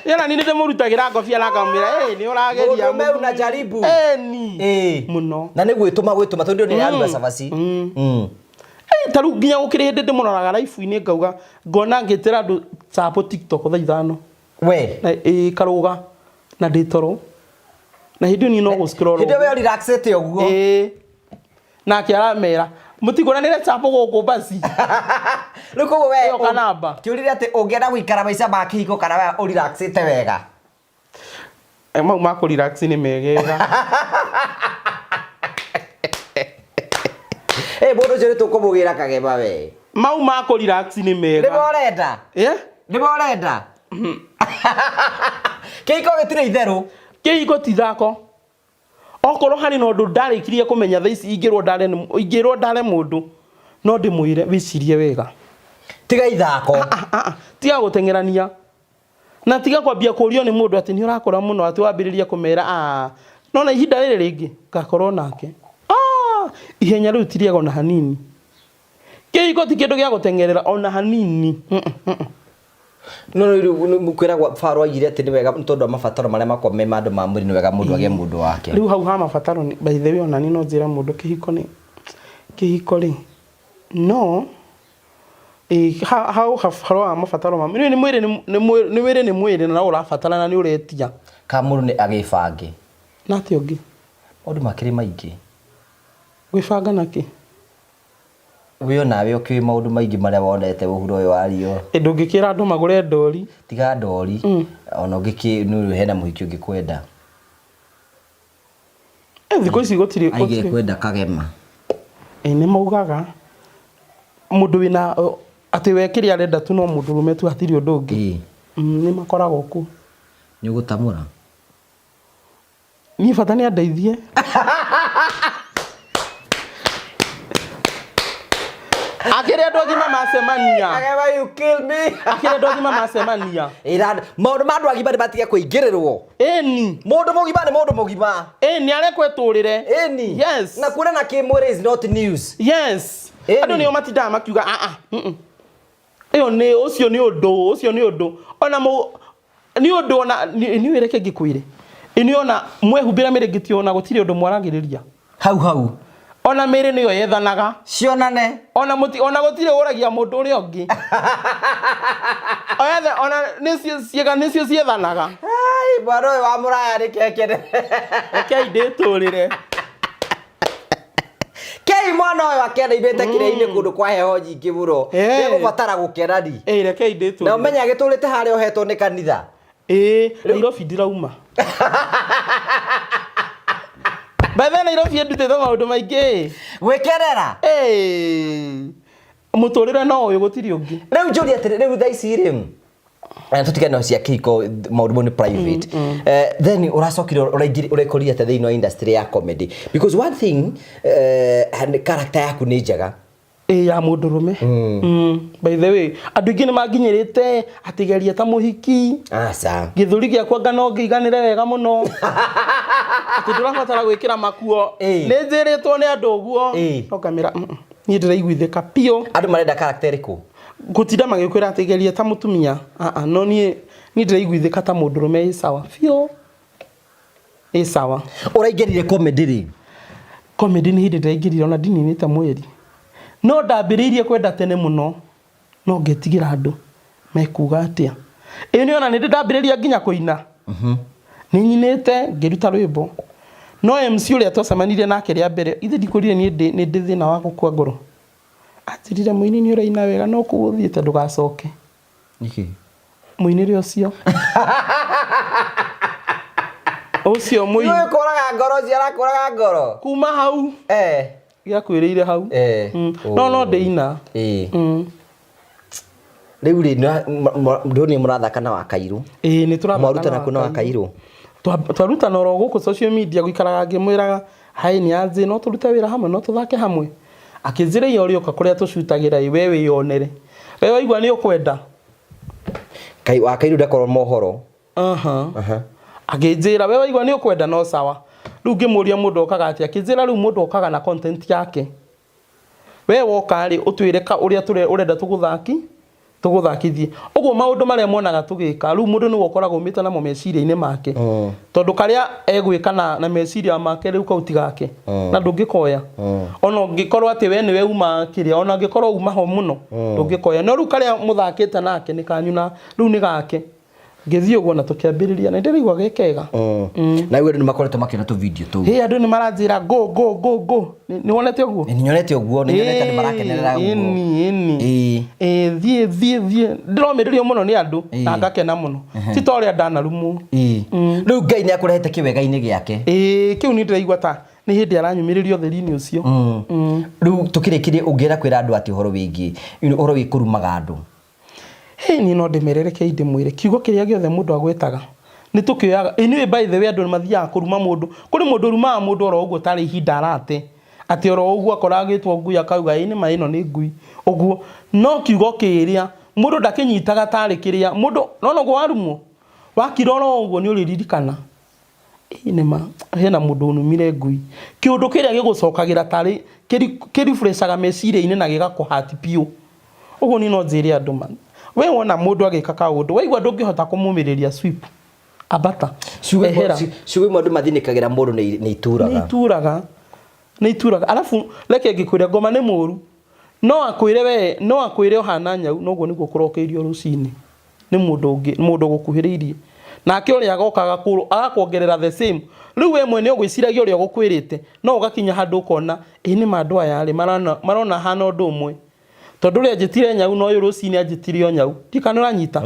Yona ni ndĩmũrutagĩra ngobia na ngamwĩra, "Ĩ, nĩ ũrageria." Mũndũ meu na jaribu. Ĩni. Ĩ. Mũno. Na nĩ gwĩtũma gwĩtũma tondũ nĩ yaruga cabaci. Ta rĩu nginya gũkĩrĩ hĩndĩ ndĩmũroraga live-inĩ ngauga, ngona ngĩtĩra andũ chapo TikTok thaa 5. We. Na ĩ Karũga na ndĩ toro. Na hĩndĩ ĩyo niĩ no gũ scroll. Hĩndĩ ĩyo we relaxĩte ũguo. Ĩ. Nake aramera, mũtigũranĩre chapo gũkũ basi. Rĩu koguo we Ĩyo kanamba. Kĩũria atĩ ũngĩenda gũikara maica ma kĩhiko kana we ũrelaxĩte wega? Mau ma kũ relax nĩ megega. Ĩ, mũndũ ũcio nĩ tũkũmũgĩra kagema we. Mau ma kũ relax nĩ mega. Nĩmo ũrenda? Ĩ? Nĩmo ũrenda? Kĩhiko gĩtirĩ itherũ. Kĩhiko ti ithako. Okorwo harĩ na ũndũ ndarĩkirie kũmenya thaa ici ingĩrwo ndare ingĩrwo ndare mũndũ no ndĩmwĩre wĩcirie wega. Tiga ithako. Tiga gũteng'erania. Na tiga kwambia kũrio nĩ mũndũ atĩ nĩ ũrakũra mũno atĩ wambĩrĩrie kũmera no na ihinda rĩrĩ rĩngĩ ngakorwo nake. Ihenya rĩu ti rĩega ona hanini. Kĩhiko ti kĩndũ gĩa gũteng'erera ona hanini. No rĩu kwĩragwo Farũ aigire atĩ nĩ wega nĩ tondũ wa mabataro marĩa makoragwo me ma andũ ma mwĩrĩ, nĩ wega mũndũ agĩe mũndũ wake. Rĩu hau ha mabataro nĩ, by the way ona niĩ no njĩre mũndũ kĩhiko nĩ, kĩhiko rĩ, no hau ũhoro wa mabataro ma mwĩrĩ, nĩ mwĩrĩ nĩ mwĩrĩ nĩ mwĩrĩ na no ũrabatara na nĩ ũretia. Kana mũndũ nĩ agĩbange. Na atĩa ũngĩ? Maũndũ makĩrĩ maingĩ. Gwĩbanga na kĩ? We onawe ũkĩũĩ maũndũ maingĩ marĩa wonete mũhuro ũyũ wa riũa. Ĩ ndũngĩkĩra andũ magũre ndori. Tiga ndori, ona ũngĩkĩ nĩ hena mũhiki ũngĩkwenda. Thikũ ici gũtirĩ. Aigire kwenda kagema. Ĩ nĩ maugaga mũndũ wĩna atĩ we kĩrĩa arenda tu no mũndũrũme tu hatirĩ ũndũ ũngĩ. Nĩ makoragwo kuo. Nĩ ũgũtamũra? Niĩ bata nĩ andeithie. Akĩrĩ andũ agima macemania. Kagema, you kill me. Akĩrĩ andũ agima macemania. Ĩra maũndũ ma andũ agima nĩ matige kũingĩrĩrwo. Ĩni. Mũndũ mũgima nĩ mũndũ mũgima. Ĩni arekwo etũrĩre. Ĩni. Yes. Na kuona na kĩmwĩrĩ is not news. Yes. Ĩni. Andũ nĩo matindaga makiuga a a. Ĩyo nĩ ũcio nĩ ũndũ, ũcio nĩ ũndũ. Ona mũ nĩ ũndũ ona nĩ wĩre kĩngĩ kwĩre. Ĩni ona mwehumbĩra mĩrĩngĩti ona gũtirĩ ũndũ mwaragĩrĩria. Hau hau. Ona mĩĩrĩ nĩyo yethanaga. Cionane. Ona mũti ona gũtirĩ ũragia mũndũ ũrĩa ũngĩ. Oyethe ona nĩcio ciĩga nĩcio ciethanaga. Ai, mwana ũyũ wa mũraya nĩ kekene. Rekei ndĩtũrĩre. Kei mwana ũyũ akena imĩte kĩrĩa-inĩ kũndũ kwa heho nyingĩ mũno. Nĩegũbatara gũkena ni. Ĩ, rekei ndĩtũrĩre. Na ũmenye agĩtũrĩte harĩa ohetwo nĩ kanitha. Ĩ, Nairobi ndirauma. By the way, Nairobi ĩndutĩte maũndũ maingĩ. Gwĩkenera? Ĩ, mũtũrĩre no ũyũ gũtirĩ ũngĩ. Rĩu njũrie atĩrĩ, rĩu thaa ici rĩ, tũtigane na cia kĩhiko, maũndũ mau nĩ private. Then ũracokire ũraingĩrire, ũrekorire atĩa thĩinĩ wa industry ya comedy? Because one thing, character yaku nĩ njega. Ĩ ya mũndũrũme. By the way, andũ aingĩ nĩ manginyĩrĩte atĩ geria ta mũhiki. Aca. Gĩthũri gĩakwa anga no ngĩiganĩre wega mũno. Atĩ ndũrabatara gwĩkĩra makuo. Ĩĩ. Nĩ njĩrĩtwo nĩ andũ ũguo. Ĩĩ. No ngamĩra niĩ ndĩraiguithĩka biũ. Andũ marenda character ĩrĩkũ? Gũtinda magĩkwĩra atĩ geria ta mũtumia. Aa, no niĩ niĩ ndĩraiguithĩka ta mũndũrũme, ĩ sawa biũ, ĩ sawa. Ũraingĩrire comedy rĩ? Comedy nĩ hĩndĩ ndĩraingĩrire, ona ndininĩte mweri, no ndambĩrĩirie kwenda tene mũno, no ngetigĩra andũ mekuga atĩa. Ĩ nĩ ona nĩ ndĩ ndambĩrĩria nginya kũina, nĩ nyinĩte ngĩruta rwĩmbo, no MC ũrĩa twacemanirie nake rĩa mbere, ithe ndikwĩrire niĩ nĩ ndĩ thĩna wa gũkua ngoro, anjĩrire, "Mũini, nĩ ũraina wega, no kũu ũthiĩte ndũgacoke." Nĩkĩ? Mũinĩre ũcio ũcio mũini. Ũyũ kũraga ngoro, ũcio arakũraga ngoro. Kuma hau gĩakwĩrĩire hau. No ndĩina. Rĩu rĩ, ndonire mũrathaka na Wakairũ. Ĩĩ, nĩ tũrathaka. Mwarutana kũ na Wakairũ? Twarutana oro gũkũ social media, gũikaraga ngĩmwĩraga hai nĩ anjĩ no tũrute wĩra hamwe, no tũthake hamwe. Akĩnjĩra iya ũrĩoka kũrĩa tũcutagĩra ĩ, we wĩyonere, we waigua nĩ ũkwenda. Kai Wakairũ ndakorwo mohoro. Aha. Akĩnjĩra, "We waigua nĩ ũkwenda, no sawa." Rĩu ngĩmũria, "Mũndũ okaga atĩa?" Akĩnjĩra, "Rĩu mũndũ okaga na content yake. We woka rĩ, ũtwĩre ka ũrĩa ũrenda tũgũthaki tũgũthakithie." Ũguo maũndũ marĩa monaga tũgĩka rĩu, mũndũ nĩwe ũkoragwo umĩte namo meciria-inĩ make, tondũ karĩa egwĩka na meciria make rĩu kau ti gake, na ndũngĩkoya ona ũngĩkorwo atĩ we nĩwe uma kĩrĩa, ona ũngĩkorwo uma ho mũno, ndũngĩkoya. No rĩu karĩa mũthakĩte nake nĩ kanyu, na rĩu nĩ gake. Ngĩthiĩ ũguo na tũkĩambĩrĩria, na ndĩraigua ge kega. Na rĩu andũ nĩ makoretwo makĩona tũ video tũu. Hĩ, andũ nĩ maranjĩra, "Go, go, go, go." Nĩ wonete ũguo? Nĩ nyonete ũguo, nĩ nyonete andũ marakenerera ũguo. Ĩni, ĩni. Ĩĩ. Ĩĩ, thiĩ, thiĩ, thiĩ. Ndĩromĩrĩrio mũno nĩ andũ na ngakena mũno, ti ta ũrĩa ndanarumwo. Ĩĩ. Rĩu Ngai nĩ akũrehete kĩwega-inĩ gĩake. Ĩĩ, kĩu nĩ ndĩraigua ta nĩ hĩndĩ aranyumĩrĩria ũtheri-inĩ ũcio. Rĩu tũkĩrĩkĩrie, ũngĩenda kwĩra andũ atĩ ũhoro wĩgiĩ ũhoro wĩ kũrumaga andũ? Hĩ, niĩ no ndĩmere, rekei ndĩmwĩre, kiugo kĩrĩa gĩothe mũndũ agwetaga nĩ tũkĩoyaga. Anyway, by the way, andũ nĩ mathiaga kũruma mũndũ. Kũrĩ mũndũ ũrumaga mũndũ oro ũguo tarĩ ihinda arate, atĩ oro ũguo akora agĩtwo ngui akauga, "Ĩ nĩ ma ĩno nĩ ngui," ũguo. No kiugo kĩrĩa mũndũ ndakĩnyitaga tarĩ kĩrĩa mũndũ nona ũguo warumwo wakira oro ũguo nĩ ũrĩririkana, "Ĩ nĩ ma hena mũndũ ũnumire ngui." Kĩũndũ kĩrĩa gĩgũcokagĩra tarĩ kĩrifreshaga meciria-inĩ na gĩgakũhati biũ. Ũguo niĩ no njĩre andũ ma, we wona mũndũ agĩka kaũndũ waigua ndũngĩhota kũmũmĩrĩria, sweep, ambata. Ciugo ehera. Ciugo imwe andũ mathinĩkagĩra mũndũ nĩ nĩ ituraga. Ituraga, nĩ ituraga. Arabu reke ngĩkwĩre, ngoma nĩ mũru, no akwĩre we, no akwĩre ũhana nyau, noguo nĩguo kũrokeirio rũcinĩ nĩ mũndũ ũngĩ, mũndũ ũgũkuhĩrĩirie, nake ũrĩa agoka agakuongerera the same. Rĩu we mwene ũgwĩciragia ũrĩa ũgũkwĩrĩte, no ũgakinya handũ ũkona, ĩ nĩ ma andũ aya rĩ marona hana ũndũ ũmwe, tondũ ũrĩa anjĩtire nyau na ũyũ rũcinĩ anjĩtire o nyau. Ndikana ũranyita,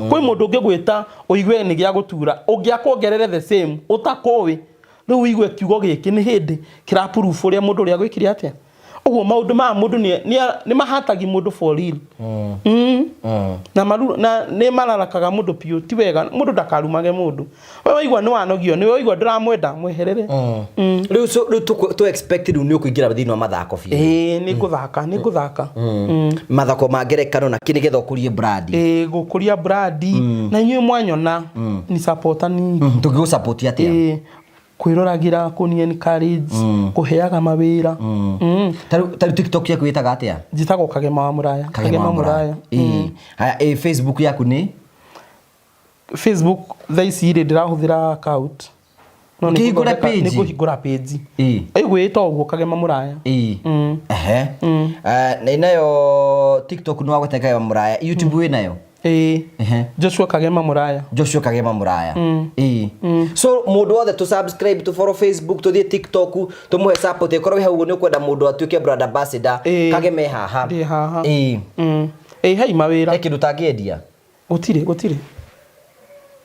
kwĩ mũndũ ũngĩgwĩta ũigue nĩ gĩa gũtura, ũngĩ akuongerere the same ũtakũĩ. Rĩu ũigue kiugo gĩkĩ nĩ hĩndĩ kĩra proof ũrĩa mũndũ ũrĩa agwĩkire atĩa. Ũguo maũndũ maya mũndũ nĩ mahatagi mũndũ for real. Na maru, na nĩ mararakaga mũndũ biũ. Ti wega, mũndũ ndakarumage mũndũ. We waigua nĩ wanogio nĩ waigua ndũramwenda, mweherere. Rĩu so rĩu tũ expect rĩu nĩ ũkũingĩra thĩinĩ wa mathako biũ? Ĩĩ, nĩ ngũthaka, nĩ ngũthaka. Mathako ma ngerekano na kĩ, nĩgetha ũkũrie brand. Ĩĩ, gũkũria brand, na inyuĩ mwanyona ni supporter ni. Tũngĩgũ support atĩa? Ĩĩ, kwĩroragĩra, kũni encourage, kũheaga mawĩra. Ta rĩu TikTok yaku ĩtaga atĩa? Njĩtagwo Kagema wa Mũraya. Kagema Mũraya. Ĩĩ. Haya, ĩ Facebook yaku nĩ? Facebook thaa ici rĩ, ndĩrahũthĩra account, no nĩ Ũkĩhingũra ngũthondeka- page? Nĩ ngũhingũra page. Ĩĩ. Ĩgwĩta ũguo, Kagema Mũraya. Ĩĩ. Ehe. Na nayo TikTok nĩ wagweta Kagema Mũraya. YouTube wĩ nayo? Ĩĩ. Ehe. Joshua Kagema Mũraya. Joshua Kagema Mũraya. Ĩĩ. So mũndũ wothe tũ subscribe, tũ follow Facebook, tũthiĩ TikTok, tũmũhe support. Ĩkorwo wĩ hau ũguo nĩ ũkwenda mũndũ atuĩke brand ambassador. Ĩĩ. Kageme haha. Ndĩ haha. Ĩĩ. Ĩĩ, hei mawĩra. He kĩndũ ũtangĩendia? Gũtirĩ, gũtirĩ.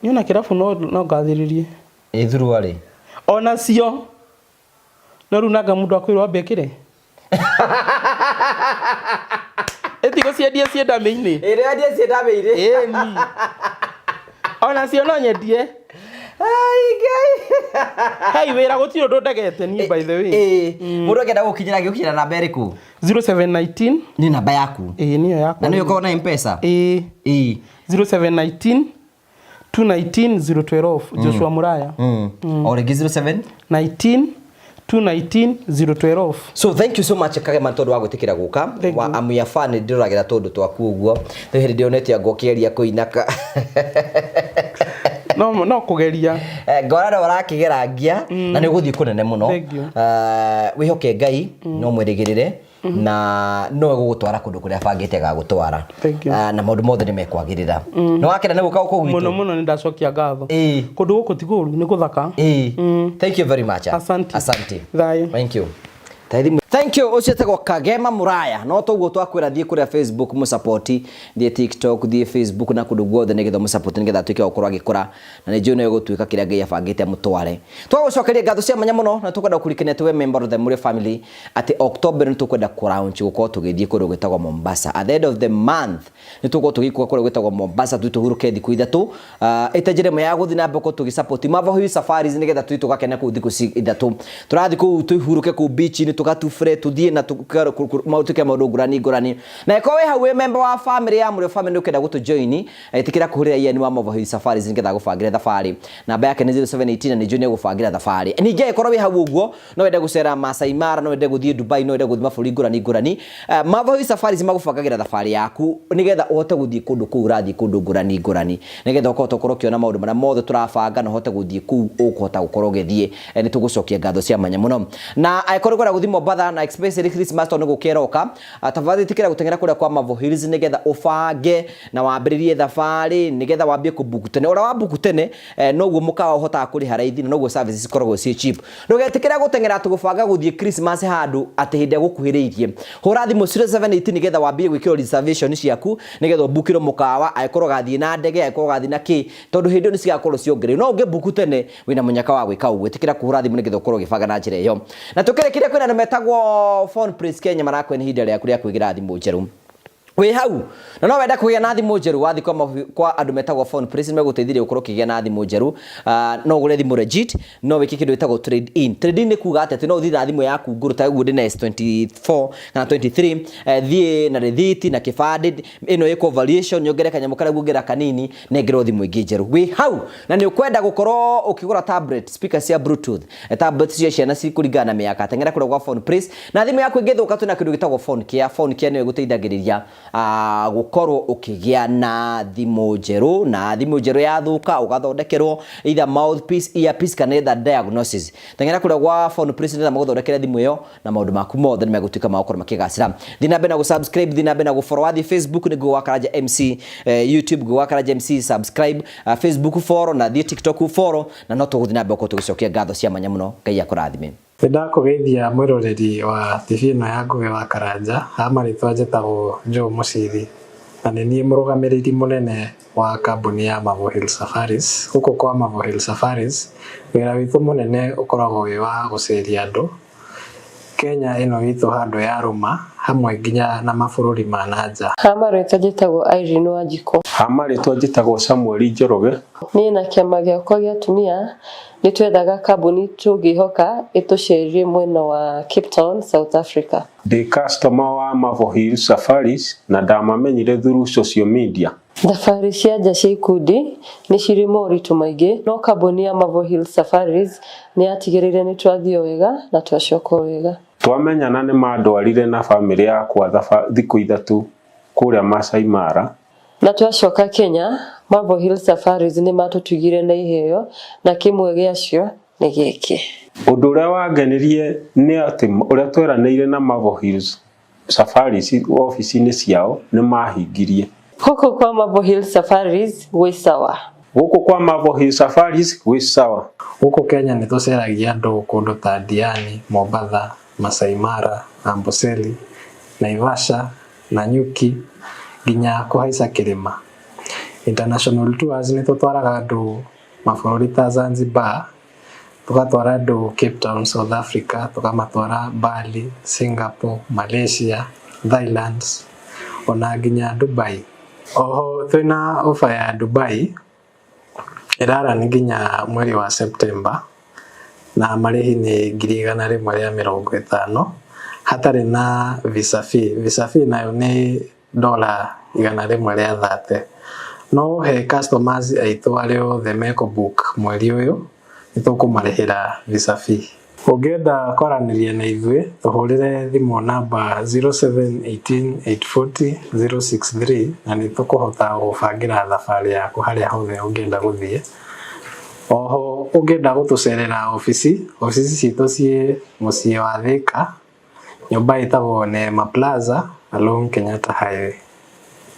Niona kĩrabu no ngathĩrĩrie. Ĩ thuruarĩ? Ona cio no rĩu nanga mũndũ akwĩrwo ambe ĩkĩre ĩtigũ ciendie ciĩ ndamĩ-inĩ. Ĩrĩa endie ciĩ ndamĩ-inĩ. Ĩni, ona cio no nyendie. Ai, Ngai. Hei wĩra, gũtirĩ ũndũ ndegete niĩ, by the way. Ĩĩ. Mũndũ angĩenda gũkinyĩra, agĩũkinyĩra namba ĩrĩkũ? 0719. Nĩ namba yaku? Ĩĩ, nĩyo yakwa. Na nĩyo ũkoragwo na M-Pesa? Ĩĩ. Ĩĩ. 0719 219 012 Joshua Muraya. O rĩngĩ 07 19 219 012. So thank you so much, Kagema, tondu wa gwitikira guka. Thank wa you. Amu ya fan ndiroragira tundu twaku uguo rĩu hĩndĩ ndĩronete anga ũkĩgeria kũinaka. No kugeria. Ngora no ũrakĩgerangia na nĩ ũgũthiĩ kũnene mũno. Thank you. Wĩhoke Ngai, no mwĩrĩgĩrĩre na no egũgũtwara kũndũ kũrĩa abangĩte gagũtwara. Thank you. Na maũndũ mothe nĩ mekwagĩrĩra. Nĩ wakena nĩ gũka gũkũ Muno gwitũ? muno, nĩ ndacokia ngatho. Kũndũ gũkũ ti kũũru, nĩ gũthaka. Thank you very much. Asante. Asante. Thayũ. Thank you. Taithimũ. Thank you. Ũcio etagwo Kagema Muraya. No toguo twakwĩra, thiĩ kũrĩa Facebook mũsupport, thiĩ TikTok, thiĩ Facebook na kũndũ guothe nĩgetha mũsupport, nĩgetha atuĩke wa gũkorwo agĩkũra, na nĩ njũĩ no ĩgũtuĩka kĩrĩa Ngai abangĩte mũtware. Twagũcokeria ngatho cia mwanya mũno na tũkwenda kũririkania atĩ we member of the Mũrĩo family atĩ October nĩ tũkwenda kũlaunch gũkorwo tũgĩthiĩ kũndũ gwĩtagwo Mombasa. At the end of the month nĩ tũgũkorwo tũgĩikũrũka kũrĩa gwĩtagwo Mombasa, tũthiĩ tũhurũke thikũ 3, ĩta njĩra ĩmwe ya gũthiĩ na mbere gũkorwo tũgĩsupport Marvel Hill Safaris, nĩgetha tũthiĩ tũgakena kũu thikũ 3. Tũrathiĩ kũu tũhurũke kũu beach-inĩ, tũgatubure, tũthiĩ na tuke maũndũ ngũrani ngũrani. Na ĩkorwo wĩ hau wĩ member wa family ya Mũrĩo family ũkĩenda gũtũ join, ĩtĩkĩra kũhũrĩra Ian wa Marvel Hill Safaris nĩgetha agũbangĩre thabarĩ. Namba yake nĩ 0718 na nĩ njũĩ nĩ egũbangĩra thabarĩ. Ningĩ angĩkorwo wĩ hau ũguo no wende gũcera Masai Mara, no wende gũthiĩ Dubai, no wende gũthiĩ mabũrũri ngũrani ngũrani, Marvel Hill Safaris magũbangagĩra thabarĩ yaku nĩgetha ũhote gũthiĩ kũndũ kũu ũrathiĩ kũndũ ngũrani ngũrani, nĩgetha ũkahota gũkorwo ũkĩona maũndũ marĩa mothe tũrabanga na ũhote gũthiĩ kũu ũkũhota gũkorwo ũgĩthiĩ. Nĩ tũgũcokia ngatho cia mwanya mũno. Na angĩkorwo ũkwenda gũthiĩ Mombatha na especially Christmas tondũ nĩ gũkĩroka, tafadhali ĩtĩkĩra gũteng'era kũrĩa kwa Marvel Hills nĩgetha ũbange na wambĩrĩrie thabarĩ, nĩgetha wambie kũbuku tene. Ũrĩa wabuku tene, noguo mũkawa ũhotaga kũrĩha raithi na noguo services cikoragwo ciĩ cheap. Ndũgetĩkĩre gũteng'era atĩ gũbanga gũthiĩ Christmas handũ atĩ hĩndĩ ĩrĩa gũkuhĩrĩirie. Hũra thimũ 0718 nĩgetha wambie gwĩkĩrwo reservation ciaku, nĩgetha ũbukĩrwo mũkawa, angĩkorwo ũgathiĩ na ndege, angĩkorwo ũgathiĩ na kĩ, tondũ hĩndĩ ĩyo nĩ cigakorwo ciongereirwo. No ũngĩbuku tene wĩna mũnyaka wa gwĩka ũguo. Ĩtĩkĩra kũhũra thimũ nĩgetha ũkorwo ũgĩbanga na njĩra ĩyo. Na tũkĩrĩkĩria, kwĩna andũ metagwo Phone Place Kenya marakwĩra nĩ ihinda rĩaku rĩa kwĩgĩra thimũ njerũ. Wĩ hau na no wenda kũgĩa na thimũ njerũ, wathiĩ kwa andũ metagwo Phone Place nĩmegũteithĩrĩria gũkorwo ũkĩgĩa na thimũ njerũ. No ũgũre thimũ legit, no wĩke kĩndũ gĩtagwo trade in. Trade in nĩ kuga atĩ no ũthiĩ na thimũ yaku ngũrũ, ta ũguo ndĩna S24 kana 23, thiĩ na rĩthiti na kĩbandĩ ĩno ĩkwo valuation, nyongere kanyamũ karĩa guongerera kanini, nengerwo thimũ ĩngĩ njerũ. Wĩ hau na nĩ ũkwenda gũkorwo ũkĩgũra tablet, speaker cia bluetooth, tablet cia ciana cikũringana na mĩaka, teng'era kũrĩa gwa Phone Place. Na thimũ yaku ĩngĩthũka, twĩna kĩndũ gĩtagwo Phone Care. Phone Care nĩyo ĩgũteithagĩrĩria gũkorwo ũkĩgĩa na thimũ njerũ, na thimũ njerũ yathũka ũgathondekerwo either mouthpiece, earpiece kana either diagnosis. Teng'era kũrĩa gwa Phone Place nĩgetha magũthondekere thimũ ĩyo na maũndũ maku mothe nĩ megũtuĩka ma gũkorwo makĩgacĩra. Thiĩ na mbere na gũ-subscribe, thiĩ na mbere na gũ-follow, wathiĩ Facebook nĩ Ngugi wa Karanja MC, YouTube Ngugi wa Karanja MC, subscribe, Facebook follow, na thiĩ TikTok follow, na no tũgũthiĩ na mbere gũkorwo tũgĩcokia ngatho cia mwanya mũno. Ngai akũrathime. Nĩ ndakũgeithia mwĩroreri wa TV ĩno ya Ngugi wa Karanja. Ha marĩtwa njĩtagwo Joe Mũciri na nĩ niĩ mũrũgamĩrĩri mũnene wa kambuni ya Marvel Hill Safaris. Gũkũ kwa Marvel Hill Safaris wĩra witũ mũnene ũkoragwo wĩ wa gũceria andũ Kenya ĩno itũ handũ ya rũma hamwe nginya na mabũrũri ma na nja. Ha marĩtwa njĩtagwo Irene Wanjikũ. Ha marĩtwa njĩtagwo Samuel Njoroge. Niĩ na kĩama gĩakwa gĩa atumia nĩ twethaga kambuni tũngĩhoka ĩtũcerie mwena wa Cape Town, South Africa. Ndĩ customer wa Marvel Hill Safaris na ndamamenyire through social media. Thabarĩ cia nja cia ikundi nĩ cirĩ moritũ maingĩ, no kambuni ya Marvel Hill Safaris nĩ yatigĩrĩire nĩ twathiĩ o wega na twacoka o wega. Twamenyana nĩ mandwarire na bamĩrĩ yakwa thikũ 3 kũrĩa Masai Mara. Na twacoka Kenya, Marvel Hill Safaris nĩ matũtugire na iheo na kĩmwe gĩacio nĩ gĩkĩ. Ũndũ ũrĩa wangenirie nĩ atĩ ũrĩa tweranĩire na Marvel Hills Safaris obici-inĩ ciao nĩ mahingirie. Gũkũ kwa Marvel Hill Safaris gwĩ sawa. Gũkũ kwa Marvel Hill Safaris gwĩ sawa. Gũkũ Kenya nĩ tũceragia andũ kũndũ ta Diani, Mombatha, Masai Mara, Amboseli, Naivasha, Nanyuki nginya kũhaica kĩrĩma. International tours nĩ tũtwaraga andũ mabũrũri ta Zanzibar, tũgatwara andũ Cape Town, South Africa, tũkamatwara Bali, Singapore, Malaysia, Thailand ona nginya Dubai. Oho twĩna offer ya Dubai ĩrarani nginya mweri wa September na marĩhi nĩ 150,000 hatarĩ na visa fee. Visa fee nayo nĩ $130. No he customers aitũ arĩa othe mekũ book mweri ũyũ nĩ tũkũmarĩhĩra visa fee. Ũngĩenda kwaranĩria na ithuĩ tũhũrĩre thimũ namba 0718 840 063 na nĩ tũkũhota gũbangĩra thabarĩ yaku harĩa hothe ũngĩenda gũthiĩ. Oho ũngĩenda gũtũcerera obici, obici citũ ciĩ mũciĩ wa Thika, nyũmba ĩtagwo Neema Plaza along Kenyatta Highway.